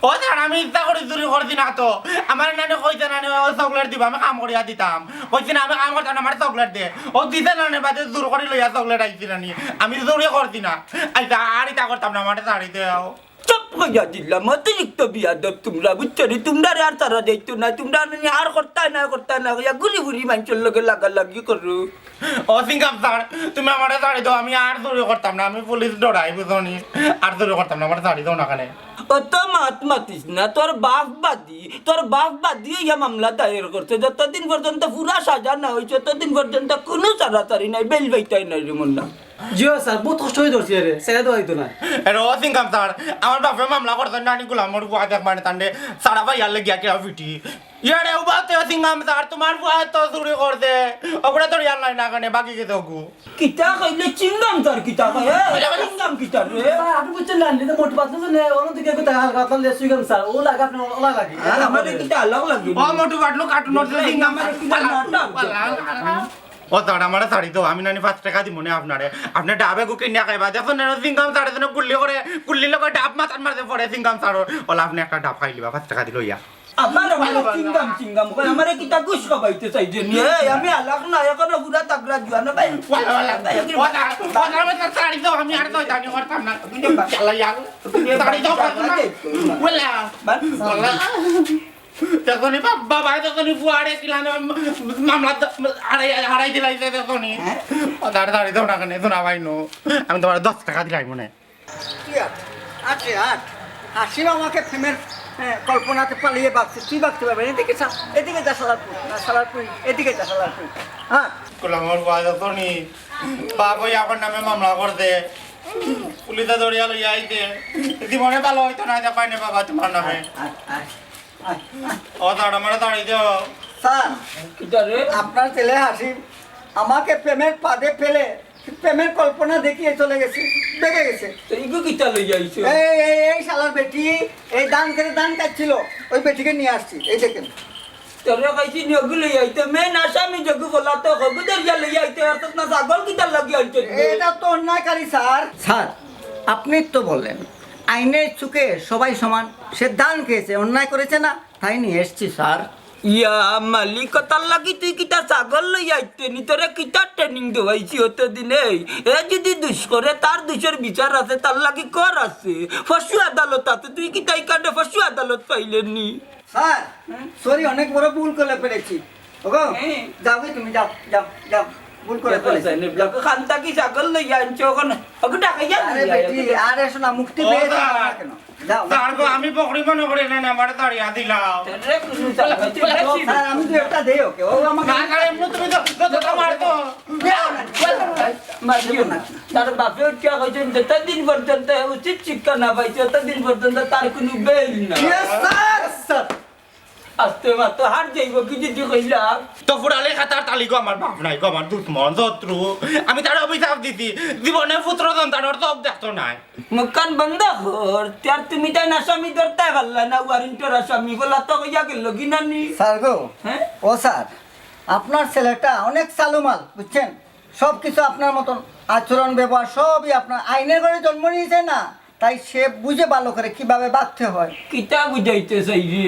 ও স্যার, আমি ইচ্ছা করি চুরি করছি না তো। আমার নানি কইছে নানি ও চকলেট দিবা, আমি কাম করিয়া দিতাম। কইছি না আমি কাম করতাম না, আমার চকলেট দে। ও দিছে নানি বাদে জোর করি লইয়া চকলেট আইছি নানি। আমি চুরি করছি না। আইচ্ছা, আর ইতা করতাম না, আমারে ছাড়ি দেও। চুপ কইয়া দিলাম, অতিরিক্ত বিয়াদব তুমরা, বুঝছো নি? তুমরারে আর ছাড়া যাইতো না, তুমরা নি আর করতায় না, করতায় না, কইয়া ঘুরি ঘুরি মানষর লগে লাগালাগি করো। ও সিংগাম স্যার, তুমি আমারে ছাড়ি দেও, আমি আর চুরি করতাম না, আমি পুলিশ ডরাই, বুঝছো নি? আর চুরি করতাম না, আমারে ছাড়ি দেও না কেনে। অত মাত মাতিস না, তোর বাপ বাদী, তোর বাপ বাদী অইয়া মামলা দায়ের করছে, যতদিন পর্যন্ত পুরা সাজা না অইছে, ততদিন পর্যন্ত কুনু ছাড়াছাড়ি নাই, বেইল বাইতাই নাই রে মুন্না। জি অয় স্যার, বউত কষ্ট করি ধরছি এরে, ছেড়ে দেওয়া অইতো না। এরে ও সিংগাম স্যার, আমার বাপে মামলা করছে নানি গুলামর ফুয়া দেখবানে তানরে ছাড়া পাইয়ার লাগিয়া কিয়া পিটি। ইয়ারে উবাতে সিংগাম স্যার, তুমার ফুয়া তো চুরি করছে, ওগুলা ধরিয়ার নাই না কেনে, বাকি গেছে ওগু। কিতা কইলে চিংগাম স্যার, কিতা কয়? এ, চিংগাম কিতা রে? স্যার, আপনি বুঝছেন না, নিজে মোটু পাতলু তো নেই, ওর দিকে একটু হালকা পাতলা লেস হয়ে গেল স্যার, ও লাগে আপনি ওলা লাগে। আর আমারে কিতা আলাদা লাগে? ও মোটু পাতলু কার্টুন ওর দিকে আমারে কিতা নাটক? ও স্যার, আমারে ছাড়ি দেও, আমি নানি পাঁচ টেকা দিমু নে আপনারে। আপনে ডাব এগু কিনিয়া খাইবা। দেখো না, সিংগাম স্যারে যেন গুল্লি করে, গুল্লির লগে ডাব মাথার মাঝে পড়ে সিংগাম স্যারর। ওলা আপনে একটা ডাব খাই লিবা, পাঁচ টেকা দিলো ইয়া। আমার আমারে চিংগাম চিংগাম কয়, আমারে কিতা ঘুষ খাবাইতে চাইছে নি? এই, আমি আলাক না, এখনো পুরা তাগড়া জুয়ান ভাই। ওলা, ওলা, ওলা, ওলা, ওলা, ছাড়ি দেও, আমি আর তো জানি করতাম না। শালা ইয়া, ছাড়ি দেও, করতাম না। OLA, OLA. দেখনি বাবা, দেখনি ফুয়ারে কিলানে মামলা দ-, হারাই, হারাই দিলাইছে, দেখনি। হ্যাঁ? ও দাঁড়া, দাঁড়া, দাও না কেনে, শোনা ভাই নো। আমি তুমারে দশ টেকা দিলাই মনে। তুই আট, আট রে, আট। হাসিম আমাকে প্রেমের, এ, কল্পনাতে পালিয়ে বাঁচছে, তুই বাঁচতে পারবি না। এদিকে চা, এদিকে যা শালার পুত, না শালার পুত, এদিকে যা শালার পুত। হ্যাঁ। গোলামর বাদ তো নি। বাপ ওই আমার নামে মামলা করছে। পুলিশে ধরিয়া লইয়া আইছে। জীবনে ভালো হইতো না, এটা পাইনি বাবা তোমার নামে। আয়, আয়, আয়। ও দাঁড়া, আমারে দাঁড়াই দেও। স্যার, কিতা রে? আপনার ছেলে হাসিম আমাকে প্রেমের ফাঁদে ফেলে প্রেমের কল্পনা দেখিয়ে চলে গেছে, বেঁকে গেছে। তো ইগু কিতা লইয়া আইছো? এই, এই, এই শালার বেটি, এই ধান খেতে ধান কাটছিল, ওই বেটিকে নিয়ে আসছি, এই দেখেন। তোরে কইছি নিয়োগ লইয়া আইতে, মেন আসামি যোগ বলা তো হগু দরিয়া লইয়া আইতে, অর্থাৎ না ছাগল কিতা লাগি আনছো? এটা তো অন্যায়কারী, স্যার। স্যার, আপনি তো বললেন, আইনের চোখে সবাই সমান। সে ধান খেয়েছে, অন্যায় করেছে না, তাই নিয়ে এসছি, স্যার। ইয়া মালিক, তার লাগি তুই কিতা ছাগল লইয়া আইতে নি? তোরে কিতা ট্রেনিং দেওয়াইছি অতদিনে? এ যদি দুষ করে, তার দুষর বিচার আছে, তার লাগি কর আছে। পশু আদালত আছে, তুই কিতা ইখানে পশু আদালত পাইলে নি? হ্যাঁ, সরি, অনেক বড় ভুল করে ফেলেছি। ওগো, হ্যাঁ। যাও গো তুমি, যাও, যাও, যাও। ভুল করে ফেলেছি। খান্তা কি ছাগল লইয়া আনছো ওখানে? ওকে ডাকাইয়া আরে লইয়া বেটি, আনছো। আরে শোনা, মুক্তি ও পেয়ে যাও স্যার। না কেন? যাও, স্যার গো, আমি বকরি মনে করি না, আমারে তাড়িয়া দিলাও। আরে কুনু চাল হইছে না। স্যার, আমি তো একটা দেই ওকে। ও আমাকে না, স্যার, এমনি তুমি তো, তো, তো, তো মারতো। মারিও না। তার বাপে উঠিয়া কইছেন, যতদিন পর্যন্ত উচিত শিক্ষা না পাইছে, ততদিন পর্যন্ত তার কুনু বেইল না। Yes, sir. স্যার। আস্তে মাতো হার যাইব কি যদি কইলাম। তো ফুড়ালে খাতার তালি গো, আমার বাপ নাই গো, আমার দুশমন, শত্রু। আমি তার অভিশাপ দিছি, জীবনে পুত্র সন্তানর চোখ দেখতো নাই। মুখখান বন্ধ কর, তে আর তুমি তাই আসামি ধরতে পারলা না, ওয়ারেন্টর আসামি বলা তো কইয়া গেল কি নানি? স্যার গো, হ্যাঁ? ও স্যার, আপনার ছেলেটা অনেক চালুমাল, বুঝছেন? সব কিছু আপনার মতন, আচরণ ব্যবহার সবই আপনার। আইনের ঘরে জন্ম নিয়েছে না, তাই সে বুঝে ভালো করে কিভাবে বাঁচতে হয়। কিতা বুঝাইতে চাই রে?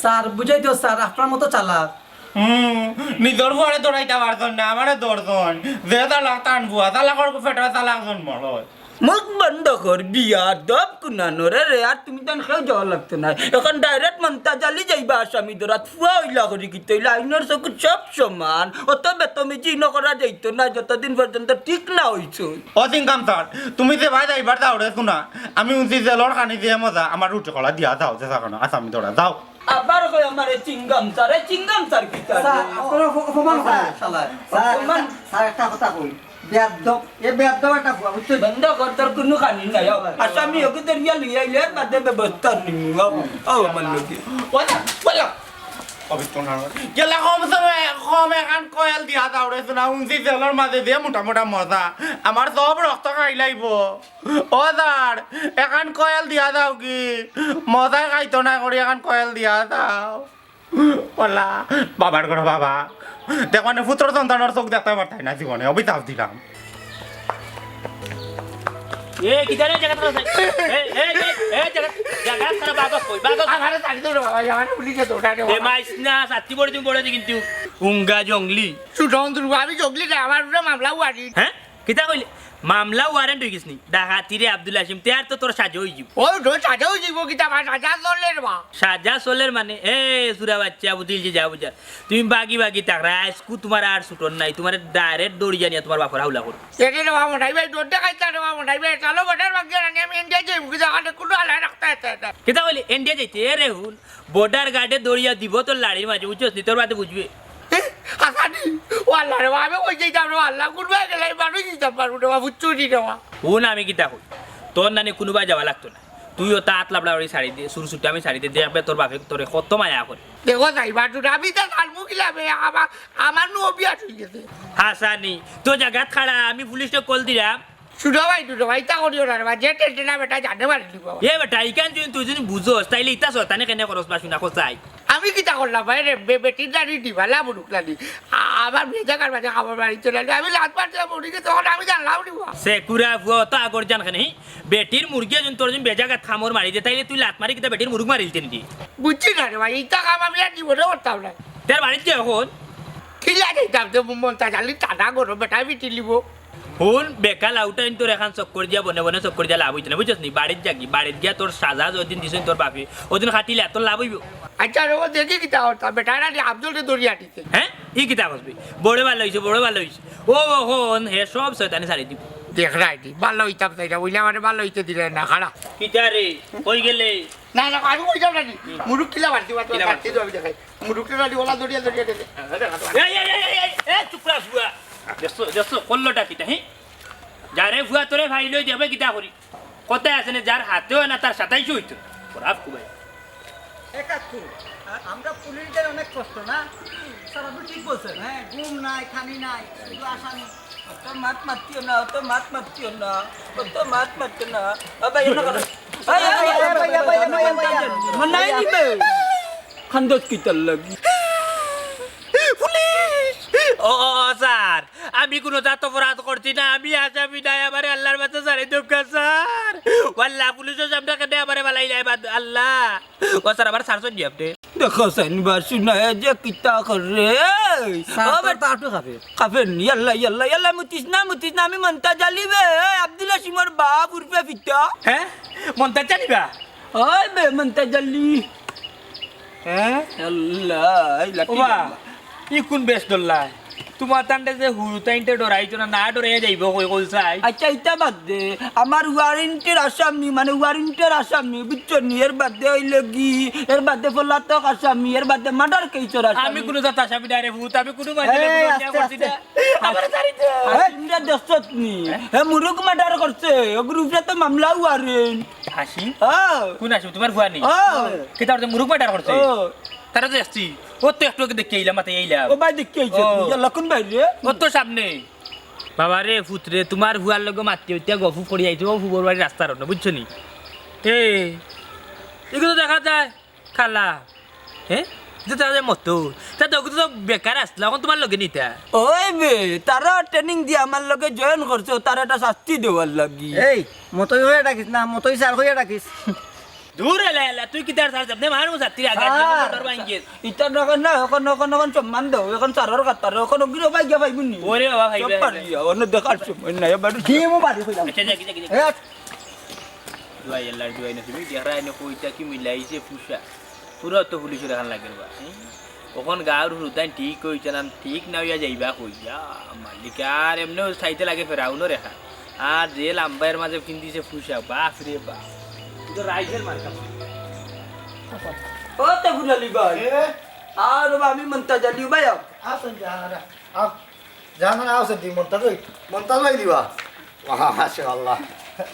স্যার, বুঝাই দিও স্যার, আপনার মতো চালাক। হুম, নিজর ফুয়ারে দৌড়াইতে পারছন না, আমারে দৌড়ছন। যে চালাক তান ফুয়া, চালাকর পেটে চালাক জন্ম লয়। মুখ বন্ধ কর, বিয়াদব কুনানর রে। আর তুমি তান কেউ যাওয়া লাগতো না। এখন ডাইরেক্ট মন্তাজ আলী যাইবা আসামি ধরাত। ফুয়া অইলা করি কিতা অইলা, আইনর চকুত সব সমান। অত বেতমিজি ইনো করা যাইতো না, যতদিন পর্যন্ত ঠিক না অইছো। ও সিংগাম স্যার, তুমি যে ভাই যাইবার যাও রে, শুনা। আমি উনছি জেলর খানি দিয়া মজা, আমার রুটি কলা দিয়া যাও, যে থাকো না, আসামি ধরা যাও। আবার কই আমারে চিংগাম স্যার, এই চিংগাম স্যার কিতা? স্যার, আপনারা অপ-, অপমান করেন, শালা। স্যার, অপমান। স্যার, একটা কথা কই। বেয়াদ্দব, এ বেয়াদ্দব একটা ফুয়া, বুঝছো? বন্ধ কর, তোর কুনু খানি নাই। আও, আসামি ওকে ধরিয়া লইয়া আইলে, বাদে ব্যবস্থা নিমু। আও, আও, আমার লগে। OLA, OLA. অবিত্ত না। গেলা কম সময়, কম এখান কয়েল দিয়া যাও রে, শুনা, উনছি জেলর মাঝে দিয়া মোটা মোটা মজা। আমার সব রক্ত খাইলাইব। ও স্যার, এখান কয়েল দিয়া যাও কি? মজায় খাইতো না করি, এখান কয়েল দিয়া যাও। ওলা, বাবার ঘর বাবা। দেখ মানে, পুত্র সন্তানর চোখ দেখতে পারতাই না জীবনে, অভিশাপ দিলাম। এ, কিতা রে, জায়গা ছাড়া, এ, এ, এ, এ, জায়গা, জায়গা ছাড়া, বাবা কই, বাবা কই? আমারে ছাড়ি দে রে বাবা, আমারে পুলিশে দৌড়া রে এ, বাবা। মাইস না, সাত্তি বড় দিন বড় দিন কিন্তু, উঙ্গা জঙ্গলি। সুজন দুর্গা, আমি জঙ্গলি না, আমার উপরে মামলা ওয়ারি। হ্যাঁ? কিতা কইলে? মামলা ওয়ারেন্ট অই গেছে নি? ডাকাতি রে আব্দুল হাসিম, তে আর তো তোর সাজা অই যিবো। ও, তোর সাজা অই যিবো কিতা, আমার সাজা চলে রে বা। সাজা চলের মানে? এ, সুরা বাচ্চা, বুঝিলছি যা বুঝা। তুমি বাগি বাগি থাকরা, আইজকু তুমার আর ছুটন নাই, তুমারে ডাইরেক্ট দৌড়ি জানিয়া তুমার বাপর হাওলা করো। এরে রে বা, মনাই ভাই, ডর দেখাইতা রে বা, মনাই ভাই, চলো বর্ডার বাগিয়া রানি, আমি ইন্ডিয়া যাইমু, কিতা কানে কুনু আলাই রাখতা এটা, এটা। কিতা কইলে? ইন্ডিয়া যাইতে? এ রে হুন, বর্ডার গার্ডে দৌড়িয়া দিবো তোর লাড়ির মাঝে, বুঝছস নি? তোর বাদে বুঝবে। এ, হাসানি, ও আল্লাহ রে বা, আমি কই যাইতাম রে বা, আল্লাহ, কুনবায় গেলে আমি মানুষ দিতাম পারবো রে বা, বুঝছো নি রে বা? হুন, আমি কিতা কই, তোর নানি কুনুবায় যাওয়া লাগতো না। তুই অতা আত লাবড়া করি ছাড়ি দে, চুর চুট্টামি ছাড়ি দে, দেখবে তোর বাপে তোরে কত মায়া করে। দেখো যাইবা, তুই আমি তো জানবো কিলা বে, আমার, আমার নু অভ্যাস অই গেছে। হাসানি, তোর জাগাত খাড়া, আমি পুলিশরে কল দিলাম। হুনো ভাই, হুনো ভাই, ইতা করিও না রে বা, যে টেনশনে বেটা জানে মারি দিব। এ বেটা, ইখান যদি তুই যদি বুঝস, তাইলে ইতা শয়তানি কেনে করস বা শুনা কসাই? আমি কিতা করলাম ভাই রে, বে-, বেটির নানি দিবালা মুরুক নানি। আ-, আমার বেজাগার মাঝে কামড় মারিছে নানি, আমি লাত মারতে মরি গেছে, তখন আমি জানলাম নি বা। সে কুরা ফুয়া, অত আগর জান কেনে, হি? বেটির মুরগি যদি তোর যদি বেজাগাত কামড় মারি দে, তাইলে তুই লাত মারি কিতা বেটির মুরুক মারিলতে নি? বুঝছি না রে ভাই, ইতা কাম আমি আর জীবনে করতাম না। তোর বাড়িত যে এখন? কিলা যাইতাম তো মন্তাজ আলী টানা গরম বেটায় পিটিলিব। হুন, বেকার লাউটা ইন তোর এখান চক্কর দিয়া বনে বনে চক্কর দিয়া লাভ অইতো না, বুঝছস নি? বাড়িত যাগি, বাড়িত গিয়া তোর সাজা যদিন দিছইন তোর বাপে, ওদিন খাটিলে তোর লাভ অইবো। আচ্ছা রে, ও দেখি কিতা করতা, বেটা না রে আফজলরে দরিয়া দিতে। হ্যাঁ? ই কিতা করবি? বড় ভালা অইছে, বড় ভালা অইছে। ও, ও, হন, হে সব শয়তানি ছাড়ি দিব। দেখ রাইডি, ভালা অইতাম চাইরা, অইলে আমারে ভালা অইতে দিলে না, খাড়া। কিতা রে? কই গেলে? না, না, আমি কই যাও না নি। মুরুক কিলা মারছি, মারছি, বাড়তি তো আমি দেখাই। মুরুকটা নানি ওলা দরিয়া, দরিয়া, দরিয়া। এই, এই, এই, এই, এই, এই, চুপ করা ফুয়া। দেখছো, দেখছো, করলোটা কিতা, হি? যারে ফুয়া তোরে ভাই লই যাবে কিতা করি? কথায় আছে না, যার হাতে হয় না, তার সাতাইশে হইতো। খারাপ খুব ভাই। এ কাকু, আ-, আমরা পুলিশদের অনেক কষ্ট না? স্যার, আপনি ঠিক বলছেন। হ্যাঁ, ঘুম নাই, খানি নাই, শুধু আসামি। অত মাত মাতিও না, অত মাত মাতিও না, অত মাত মাতিও না। ও ভাই, এমন করো। এই, এই, এই, এই, ভাইয়া, ভাইয়া, ভাইয়া, ভাইয়া। মনাই নিবে। খান্দত কিতার লাগি? পুলিশ! ও, ও, ও, স্যার, আমি কোনো জাত অপরাধ করছি না, আমি আসামি নাই, আমারে আল্লাহর বাচ্চা ছাড়ি দেউক্কা, স্যার। ওয়াল্লাহ, পুলিশের সামনে কেনে আমারে বালাই নাই, বাদ-, আল্লাহ। ও, স্যার, আমার ছাড়ছইন নি আপনি? দেখো, সাইন বাসু না, এ যে কিতা করে। স্যার, ও, তার বেটা, তো আপনি কাফের। কাফের নি, ইয়াল্লা, ইয়াল্লা, ইয়াল্লা, মুতিস না, মুতিস না, আমি মন্তাজ আলী বে, এ, আব্দুল হাসিমর বাপ, উরফে ফিতা। হ্যাঁ? মন্তাজ আলী বা? ওই বে, মন্তাজ আলী। হ্যাঁ? আল্লাহ, এই লাঠি ওবা, আল্লাহ। ই কোন বেশ ডরলায়? তুমার তানরে যে হুরুতাইন্তে ডরাইতো না, না ডরাইয়া যাইবো কই কল চাই? আচ্ছা, ইতা বাদ দে। আমার ওয়ারেন্টের আসামি, মানে ওয়ারেন্টের আসামি, বুঝছো নি? এর বাদে অইলে কি, এর বাদে পলাতক আসামি, এর বাদে মার্ডার কেসর আসামি। আমি কুনু জাত আসামি নায় রে পুত, আমি কুনু মানষরে কুনু অন্যায় করছি না। আমার ছাড়ি দে। আরে, তোমরা দেখছত নি? হে মুরুগ মার্ডার করছে, ওগুর উপরে তো মামলা ওয়ারেন্ট। হাসি? হ্যাঁ। কোন হাসি? তুমার ফুয়া নি? হ্যাঁ। কিতা করছে? মুরুগ মার্ডার করছে? ও। তারা তো দেখছি। ও তো একটু আগে দেখি আইলাম, মাথায় আইলাম। ও ভাই, দেখি আইছে। ও। ইয়াল্লা, কোন ভাই রে? ও তো সামনে। বাবা রে, পুত রে, তুমার ফুয়ার লগে মাতি অইতে গফু করি আইতে, ও ফুবর বাড়ির রাস্তার অন্য, বুঝছো নি? এ, এগুলো দেখা যায় কালা। হ্যাঁ? ইতা তো মতো। তা তো, তো বেকার আসলা, অখন তুমার লগে নিতা। ওই বে, তারা ট্রেনিং দিয়া আমার লগে জয়েন করছে, তারা একটা শাস্তি দেওয়ার লাগি। এই, মতই হইয়া ডাকিস না, মতই স্যার হইয়া ডাকিস। দূর এলা, এলা, তুই কিতার স্যার? আপনি মারমু ছাত্রী আগে, স্যার। মোটর ভাঙ্গিয়ে। ইতা নখন না, অখন, অখন, অখন সম্মান দেও, অখন স্যারর কথা, অখন অগ্নি ভাই গিয়া ভাই বুনি। ওরে বাবা, ভাই, সব ভাই, পারি, ভাই। অন্য দেখার সময় নাই, এবার কি মো বাড়ি কইলাম? আচ্ছা, যা, যা, যা, যা। এ, দুয়াই আল্লাহর দুয়াই নসিবে, দেখরা এনে কইতা কি মিলাইছে ফুসা। পুরা তো পুলিশর এখান লাগে বা। অখন গাঁওর হুরুতাইন ঠিক কইছে না, ঠিক না অইয়া যাইবা কইয়া। মালিক আর এমনেও চাইতে লাগে ফেরাউনর এখান। আর যে লাম্বাইর মাঝে ফিন্দিছে ফুসা, বাপ রে বাপ। তো রাইজের মার্কা। ও তো ফুরালি ভাই। এ? আর আমি মন্তাজ আলী ভাই। আসুন, যাহারা। আও। জানো না, আও সেটি মন্তাজ ভাই। মন্তাজ ভাই দিবা। আহা, মাশাআল্লাহ।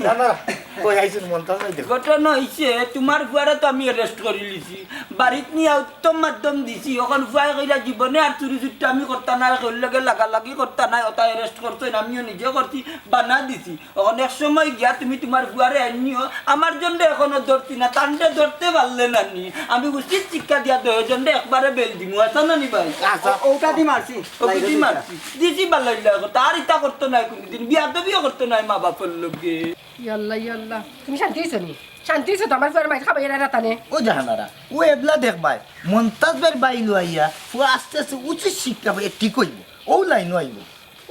জানো না, কই আইছুন মন্তাজ ভাই দেখো। ঘটনা অইছে, তুমার ফুয়ারে তো আমি অ্যারেস্ট করি লিছি। বাড়িত নিয়া উত্তম মাধ্যম দিছি। অখন ফুয়ায় কইলা জীবনে আর চুরি চুট্টা আমি করতা নায়, কেউর লগে লাগালাগি করতা নায়, ওটা অ্যারেস্ট করছইন, আমিও নিজে করছি, বানা দিছি। অখন এক সময় গিয়া তুমি তুমার ফুয়ারে আনিও, আমার জন্য অখনো ধরছি না, তানরে ধরতে পারলে না নি। আমি উচিত শিক্ষা দিয়া দুইজনরে একবারে বেল দিমু, আছা না নি ভাই? আচ্ছা। ও-, ওটা দি মারছি। ওকে দি মারছি। দিছি বালাইলা কথা, আর ইতা করতো নায় কুনুদিন, বিয়াদবিও করতো নায় মা বাপর লগে। ইয়াল্লা, ইয়াল্লা। তুমি শান্তি অইছো নি? শান্তি অইছো তো? আমার ফুয়ার মাইর খাবাই এরা রাতানে। ও জাহানারা, ও এবলা দেখবায়, মন্তাজ ভাইর বাই লইয়া, ফুয়া আস্তে আস্তে উচিত শিক্ষা পাইয়া ঠিক অইবো। ও লাইনও আইবো।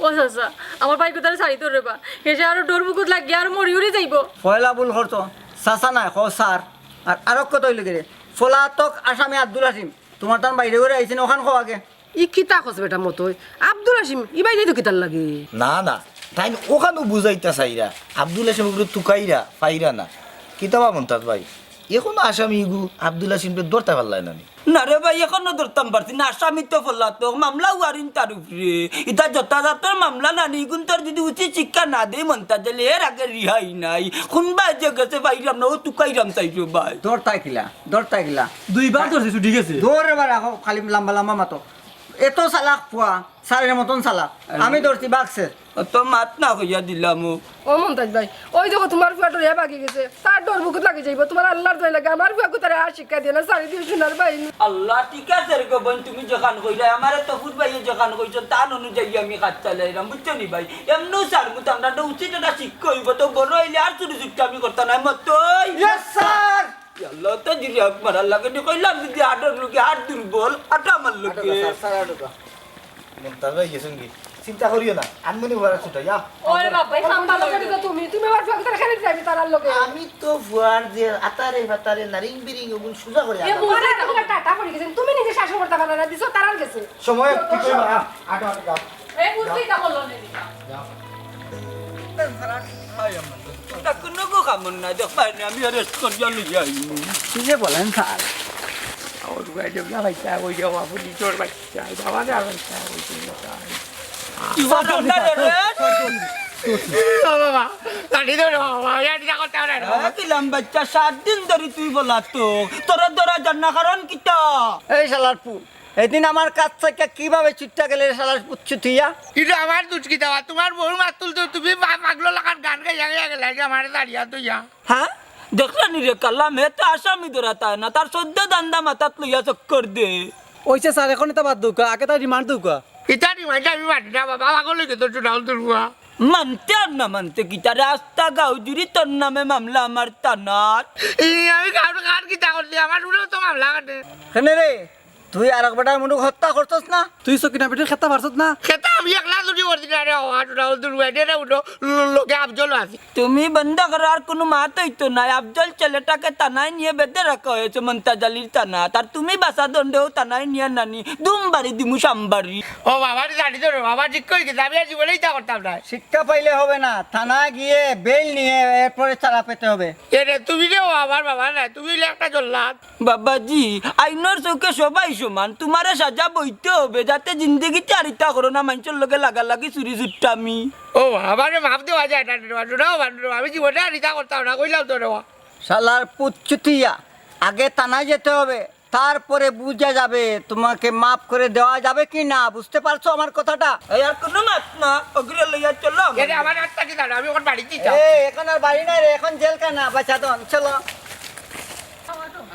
ও চাচা, আমার ভাইগুতারে ছাড়ি দে রে বা। হেষে আরো ডর বুকুত লাগিয়া আরো মরি উরি যাইবো। পয়লা ভুল করছো, চাচা নায়, কও স্যার। আর আরক কথা অইলো গি রে, পলাতক আসামি আব্দুল হাসিম, তুমার তান বাইরে করে আইছে না, অখান কও আগে। ই কিতা কস বেটা মতই? আব্দুল হাসিম, ই বাইরে তো কিতার লাগি? না, না, তাইন অখানউ বুঝাইতা চাইরা। আব্দুল হাসিম অগুরে তুকাইরা, পাইরা না। কিতা বা মন্তাজ ভাই? অখনো আসামি ইগু আব্দুল হাসিমরে ধরতা পারলায় না নি? না রে ভাই, অখনো ধরতাম পারছি না। আসামি তো পলাতক, মামলা ওয়ারিন তার উপরে। ইতা যথাযথ মামলা না নি, ইগুনতর যদি উচিত শিক্ষা না দেই মন্তাজ আলী, এর আগে রিহাই নাই। কুনবায় যে গেছে পাইরাম না, অউ তুকাইরাম চাইরো ভাই। ধরতায় কিলা, ধরতায় কিলা। দুইবার ধরছি, ছুটি গেছে। ধর এবার রাখো, খালি লাম্বা লাম্বা মাতো। এত চালাক ফুয়া, স্যারের মতন চালাক। আমি ধরছি বাক্সের। অত মাত না কইয়া দিলাম ও। ও মন্তাজ ভাই, ওই দেখো তুমার ফুয়া ডরিয়া ভাগি গেছে। তার ডর বুকুত লাগি যাইবো। তুমার আল্লার দোয়াই লাগে, আমার ফুয়াগুতারে আর শিক্ষা দিও না, ছাড়ি দিও সোনার ভাই। আল্লাহ, ঠিক আছে রে গো বইন, তুমি যেখান কইরায়, আমারে তো ফুত ভাইয়ে যেখান কইছো, তান অনুযায়ী আমি কাজ চালাইরাম, বুঝছো নি ভাই? এমনেও ছাড়মু তো, আমরা তো উচিত একটা শিক্ষা অইবো, তো বড় অইলে আর চুরি চুট্টা আমি করতাম না, মতই। Yes, sir। ইয়াল্লা, তো জিরিয়া মারার লাগে নি কইলাম, যদি আডর লগে আট দুর্বল, আটা আমার লগে। আটো না, স্যার, স্যার, আটো না। মন্তাজ ভাই গেছইন গি? চিন্তা করিও না, আমি মনে হয় ছুটাই, আ। ওরে বাবা, এই সাম্বা লগে দিছো তুমি, তুমি আমার চোখে তারা খেলে যাবি তারার লগে। আমি তো ফুয়ার যে আতারে বাতারে নারিং বিরিং অগুন সুজা করি এ আনলাম। বুঝে না, তোমার টাটা পড়ে গেছে, তুমি নিজে শাসন করতে পারো না, দিছো তারার গেছে। সময় কি কইবা? আ, আটো, আটো, যাও। এই বুঝতেই তা বললো না, দিবা। যাও। তোমরা কোনো গো কামড় না, দেখবায় না, আমি arrest করিয়া লইয়া আইমু। কি যে বলেন স্যার? আমার ভাই দেখলা ভাই, চা ওই যাও, আপনি চোর ভাই, চা, বাবা যা ভাই, চা ওই যাও, চা। কি বলো না রে? ও বাবা, লাঠি ধরো বাবা, এই আটি যা করতে পারে না। হ্যাঁ, দিলাম বাচ্চা, সাত দিন ধরি তুই বলা তো, তোরা ধরা যার না, কারণ কিতা? এই শালার পুত, এদিন আমার কাছ থেকে কিভাবে ছুট্টা গেলে রে শালার পুত ছুটিয়া? ইটা আমার দুষ কিতা বা? তুমার বউর মাত তুলতে তুমি পা-, পাগল লাখান গান গাইয়া গাইয়া গেলা, এই যে আমারে দাঁড়িয়া দইয়া। হ্যাঁ? দেখলা নি রে কালা, হে তো আসামি ধরা তার না, তার চৌদ্দ ধান্দা মাথাত লইয়া চক্কর দে। ওইছে স্যার, এখন ইতা বাদ দেউক্কা, আগে তার রিমান্ড দেউক্কা। ইতা রিমান্ড আমি মানি না বাবা, পাগল অই গেছো তো ডাউল দুর্গুয়া। মানতে আর না মানতে কিতা রে, আস্তা গাঁও জুড়ি তোর নামে মামলা আমার থানাত। এই আমি কার, কার কিতা করছি? আমার উপরেও তো মামলা কাটে। কেনে রে? তুই আরক বেটার মুরুগ হত্যা করছস না? তুই সকিনা বেটির খেতা পারছস না? খেতা আমি একলা কি করছি না রে, ও আটুরা, ও দুর্বাই রে, উঠো, লো-, লোকে আফজল আছে। তুমি বন্ধ করো, আর কুনু মাত অইতো নায়। আফজল ছেলেটাকে থানায় নিয়ে বেঁধে রাখা হয়েছে মন্তাজ আলীর থানাত। আর তুমি বাসা দণ্ডেও থানায় নিয়ে নানি, দুম বাড়ি দিমু সাম্বারি। ও বাবা রে, জানি তো রে বাবা, ঠিক কই গেছে, আমি আর জীবনে ইতা করতাম না। শিক্ষা পাইলে হবে না, থানায় গিয়ে বেইল নিয়ে এরপরে ছাড়া পেতে হবে। এরে, তুমি রে, ও আমার বাবা না, তুমি হইলে একটা জল্লাদ। বাবাজি, আইনর চোখে সবাই সমান, তুমারে সাজা বইতে হবে, যাতে জিন্দেগিতে আর ইতা করো না, মাইনষর লগে লাগালাগি চুরি চুট্টামি। ও, আমারে মাফ দেওয়া যায় না রে বাবা, শোনাও বাবা, আমি জীবনে আর ইতা করতাম না, কইলাম তো রে বাবা। শালার পুত চুতিয়া, আগে থানায় যেতে হবে, তারপরে বুঝা যাবে তোমাকে মাফ করে দেওয়া যাবে কি না। বুঝতে পারছো আমার কথাটা? এই আর কোনো মাত না, ওগুলো লইয়া চলো আমার এরে, লগে। আমার আত্মা কি জানো, আমি এখন বাড়ি দিতাম। এ, এখন আর বাড়ি নাই রে, এখন জেলখানা, বাচ্চা দন, চলো।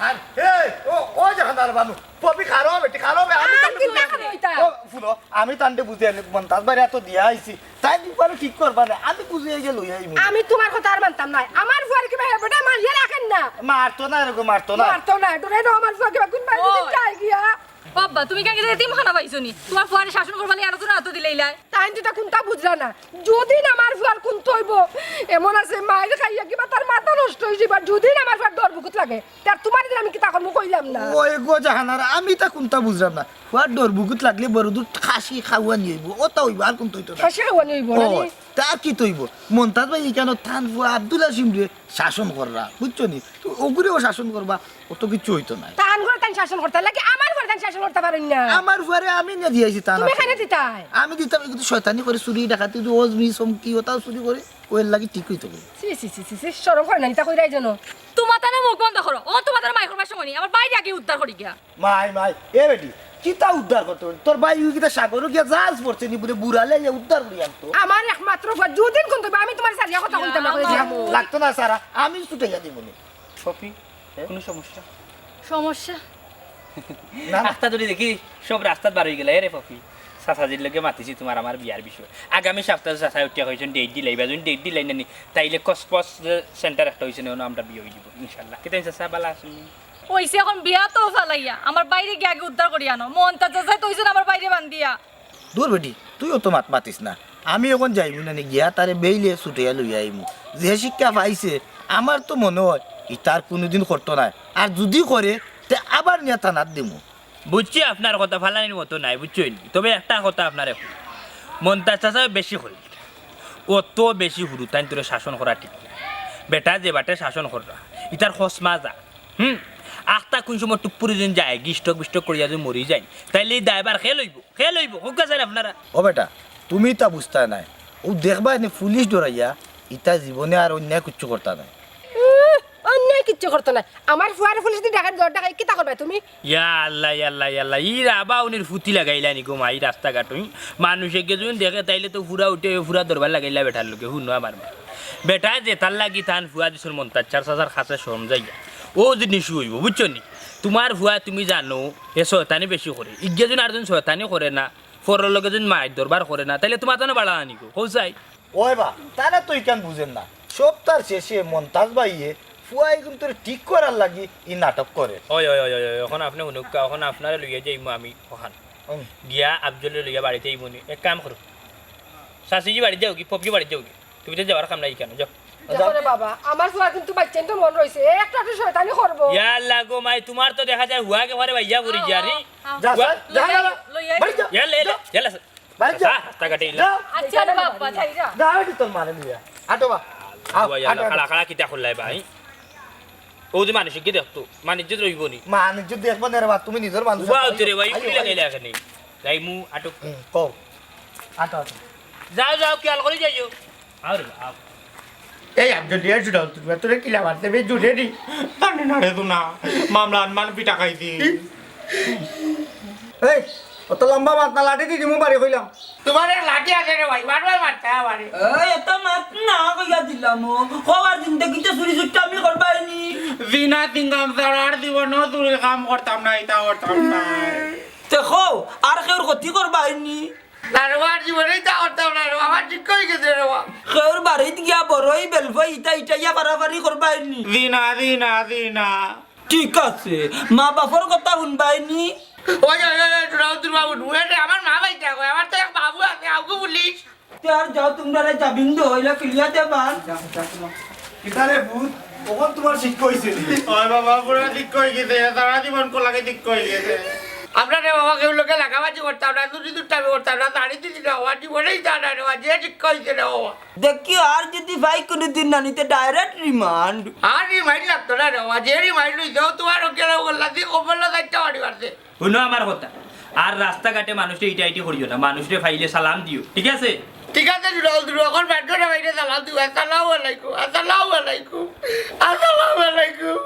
আর, এই, ও, ও জাহানার বানু, পপি খারো বেটি, খারো বে, আমি আর তান্ডে কি বুঝাই না আনি। খারো এটা? ও, শুনো, আমি তান্ডে বুঝাই আনি, মন্তাজ ভাইরে এত দিয়া আইছি, তাই দিপারে ঠিক করবা না, আমি বুঝাই গিয়া লই আইমু। আমি তোমার কথা আর মানতাম না, আমার ফুয়ারে কিবা বেটা মারিয়া রাখেন না। মারতো না, এরকম মারতো না। মারতো না, ডরে না, আমার ফুয়া কিবা কোন বাড়ি ও। যায় গিয়া। বাবা, তুমি কেন এতিমখানা পাইছো নি? তোমার ফুয়ারে শাসন করবা লাগি আর তো না তো দিলাইলায়। তাইন তো তা কুনতা বুঝরা না। যুদিন আমার ফুয়ার কুনতা অইবো, এমন আছে মাইর খাইয়া কিবা তার মাথা নষ্ট অইছে, এবার যুদিন আমার ফুয়ার ডর বুকুত লাগে, তার তোমার দিন আমি কিতা করমু কইলাম না। ওই গো জাহানারা, আমি তা কুনতা বুঝলাম না। ফুয়ার ডর বুকুত লাগলে বড় দূর খাসি খাওয়ানি অইবো, ওটা অইবো, আর কুনতা অইতো না। খাসি খাওয়ানি অইবো না নি? তা আর কিতা অইবো? মন্তাজ ভাই ইখানো তান ফুয়া আব্দুল হাসিমরে শাসন কররা, বুঝছো নি? তো ওগুরেও শাসন করবা, অত কিচ্ছু অইতো নায়। তান ঘরে তান শাসন করতা লাগে, আমার ঘরে তান শাসন করতা পারইন না। আমার ঘরে আমি না দিয়াইছি তান তুমি আছে। কেনে দিতায়? আমি দিতাম, এগুলো শয়তানি করে, চুরি ডাকাতি, অজমি, চমকি, ওটাও চুরি করে, ওর লাগি ঠিক অইতো বলে। ছি, ছি, ছি, ছি, ছি, শরম করে না, ইতা কইরায় যেন। তোমার তানে মুখ বন্ধ করো, ও তোমার তানে মাই করবার সময় নেই, আমার বাইরে আগে উদ্ধার করি গিয়া। মাই, মাই, এ বেটি, কিতা উদ্ধার করতে পারি? তোর ভাই ওই কিতা সাগরো গিয়া জাহাজ পড়ছে নি বুলে বুড়ালে গিয়া উদ্ধার করি আনতো। আমার একমাত্র ফুয়া, যুদিন কুনতা অইবো, আমি তোমার সারিয়া কথা কইতাম না, কইতাম না। লাগতো না সারা, আমি ছুটাইয়া দিমু নি। পপি, হ্যাঁ? কোনো সমস্যা? সমস্যা? না, না। আস্তা ধরি দেখি সব রাস্তাত বার অই গেলা, এরে পপি। চাচাজির লগে মাতিছি তোমার আমার বিয়ার বিষয়ে। আগামী সপ্তাহে চাচায় উঠিয়া কইছইন date দিলাইবা, যদি date দিলাই না নি, তাইলে কসমস সেন্টার একটা অইছে না, অনো আমরা বিয়া অই যিবো, ইনশাআল্লাহ। কিতা চাচা, বালা আছইন নি? অইছে, এখন বিয়া তো ফালাইয়া, আমার বাইরে গিয়া আগে উদ্ধার করি আনো। মন্তাজ চাচায় তো অইছে না আমার বাইরে বান্ধিয়া। দূর বেটি, তুই অত মাত মাতিস না। আমি এখন যাইমু না নি গিয়া তারে বেইলে ছুটাইয়া লইয়া আইমু। যে শিক্ষা পাইছে, আমার তো মনে অয় ইতা আর কুনুদিন করতো নায়। আর যুদি করে, তে আবার নিয়া থানাত দিমু। বুঝছি, আপনার কথা ফালানির মতো নায়, বুঝছইন নি? তবে একটা কথা আপনারে কই, মন্তাজ চাচায় বেশি করে, অত বেশি হুরুতাইন্তরে শাসন করা ঠিক নায়। বেটা যে বাটে শাসন কররা, ইতার খসমা যা। হুম, আখতা কুন সময় টুপ্পুরি দিন যায়, গিষ্টক বিষ্টক করিয়া যদি মরি যায়, তাইলে ই দায়ভার কে লইবো? কে লইবো? কউক্কা চাইন আপনারা। ও বেটা, তুমি ইতা বুঝতায় নায়। অউ দেখবায় নি পুলিশ ডরাইয়া, ইতা জীবনে আর অন্যায় কিচ্ছু করতা নায়। উম, অন্যায় কিচ্ছু করতো নায়। আমার ফুয়ারে পুলিশ দি ডাকাই, ডর ডাকাই, কিতা করবায় তুমি? ইয়া আল্লাহ, ইয়া আল্লাহ, ইয়া আল্লাহ। ই রাবা উনির ফুতি লাগাইলা নি গো মা, ই রাস্তাঘাট অই। মানুষে কে যদি দেখে, তাইলে তো ফুরা উঠে, ফুরা দরবার লাগাইলা বেটার লগে। হুনো আমার মা। বেটায় যেতার লাগি তান ফুয়া দিছইন মন্তাজ চাচার কাছে শরম যাইয়া। অউ জিনিস অইবো, বুঝছো নি? তোমার ফুয়া তুমি জানো, এ শয়তানি বেশি করে। ইগিয়ে যদি আর জন শয়তানি করে না, ফরর লগে যদি মাইর দরবার করে না, তাইলে তোমার তানে বাড়া আনি গো, কও চাই। ওই বা, তারা তো ইখান বুঝের না। সপ্তার শেষে মন্তাজ ভাইয়ে ফুয়া ইগুন তোরে ঠিক করার লাগি ই নাটক করের। ওই, ওই, ওই, ওই, ওই, অখন আপনে হুনুক্কা, অখন আপনারে লইয়া যাইমু আমি অখান। হুম। গিয়া আফজলরে লইয়া বাড়িত আইমু নি। এক কাম করো। চাচিজি বাড়িত যাওগি, পপি বাড়িত যাওগি। তুমি তো যাওয়ার কাম নাই কেনে, যাও। দেখো রে বাবা, আমার ফুয়ার কিন্তু বাইচ্চাইন্তর মন রইছে, এ একটা তো শয়তানি করবো। ইয়া আল্লাহ গো মাই, তোমার তো দেখা যায় হুয়া একেবারে বাইয়া পড়ি গিয়া রে। আও, আও। যা, যা, যা, যা, যা। লইয়া বাড়ি যা। ইয়া লে, লে, যা। ইয়া লে। বাড়ি যা। যা, রাস্তাঘাটে ইলা। যা। আচ্ছা রে বাবা, যাই যা। যা, ওই তোর মারে নিয়া। আটো বা। আও, আল্লাহ, আটো, আটো। খাড়া, খাড়া কিতা করলাই ভাই? ও যে মানুষে কি দেখতো? মানুষ যে রইবো নি। মানুষ যে দেখবো না রে বা, তুমি নিজর মানুষ। উবা হইতে রে ভাই, আইও, পুরি আইও। লাগাইলে এখানে। যাইমু, আটো। হুম, কও। আটো, আটো। যাও, যাও, খেয়াল করে যাইও। আরে, আও। এই, আমি যদি আর জুড়াও, তুমি তোরে কিলা মারতে, বে জুড়ে দি। জানি না রে, তো না। মামলা আনমান পিটা খাইছি। এই, অত লম্বা মাত না, লাঠি দি দিমু বাড়ি কইলাম। তোমার এক লাঠি আছে রে ভাই, বারবার মারতে আমারে। এই, এত মাত না কইয়া দিলাম ও। কবার জিন্দেগিতে চুরি চুট্টামি করবায় নি। জিনা সিঙ্গাম ছাড়া আর জীবনেও চুরির কাম করতাম না, ইতা করতাম না। তে কও, আর কেউর ক্ষতি করবায় নি। না রে, আমার জীবনে ইতা করতাম না রে, আমার ঠিক অই গেছে রে বাবা। কেউর বাড়িত গিয়া বড়ই বেলফই ইতা ইটাইয়া পারাপারি করবায় নি। জি না, জি না, জি না। ঠিক আছে, মা বাপর কথা হুনবায় নি। ওই, ওই, ওই, ওই, সুরাউদ্দিন বাবু, নুয়ে রে, আমার মা ভাই দেখো, আমার তো এক বাবু আছে, আউগু পুলিশ। তে আর যাও, তুমরারে জামিন দেও, অইলে কিলিয়াতে বান। কিতারে ভূত, অখন তুমার শিক্ষা অইছে নি? ওই বাবা, পুরা ঠিক কই গেছে, সারা জীবন কোলাকে ঠিক কই গেছে। আমরা রে বাবা, কেউ লোকে লাগাবাজি করতাম না, দুটি দুটামি করতাম না, দাড়ি দিদি না, আমার জীবনেই জানা রে বাবা, যে ঠিক কইছে রে বাবা। দেখি, আর যদি ভাই কোনোদিন না নিতে, direct remand। আর remand লাগতো না রে বাবা, যে remand লই যাও, তোমার ওকে রে বাবা, লাদি কপাল না যাইতে পারি পারছে। হুনো আমার কথা, আর রাস্তাঘাটে মানুষরে ইটাইটি করিও না, মানুষরে পাইলে সালাম দিও, ঠিক আছে? ঠিক আছে, দুলাল দুলু, এখন ব্যাটগাটা বাইরে সালাম দিও, আসসালামু আলাইকুম, আসসালামু আলাইকুম, আসসালামু আলাইকুম।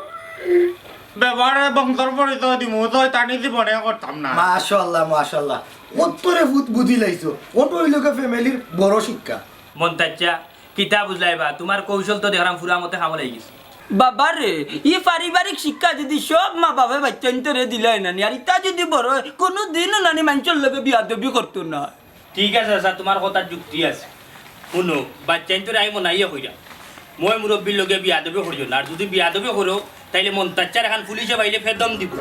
ব্যবহারে বংশর পরিচয় দিমু, তো তানি জীবনে করতাম না। মাশাআল্লাহ, মাশাআল্লাহ। অত্তরে ভূত বুঝি লাইছো। অটো অইলো গি ফ্যামিলির বড় শিক্ষা। মন্তাচ্চা, কিতা বুঝলাইবা? তুমার কৌশল তো দেখরাম পুরা মতে কামো লাগি গেছে। বাবা রে, ই পারিবারিক শিক্ষা যদি সব মা বাপে বাচ্চাইন্তরে দিলাই না নি, আর ইতা যদি বড় অয়, কোনো দিনও নানি মানষর লগে বিয়াদবি করতো না। ঠিক আছে চাচা, তুমার কথার যুক্তি আছে। হুনো, বাচ্চাইন্তরে আমি মনাইয়া কইরাম, ময় মুরব্বির লগে বিয়াদবি করিও না, আর যদি বিয়াদবি করো, তাইলে মন্তাচ্চার এখন পুলিশে পাইলে ফেদম দিবো।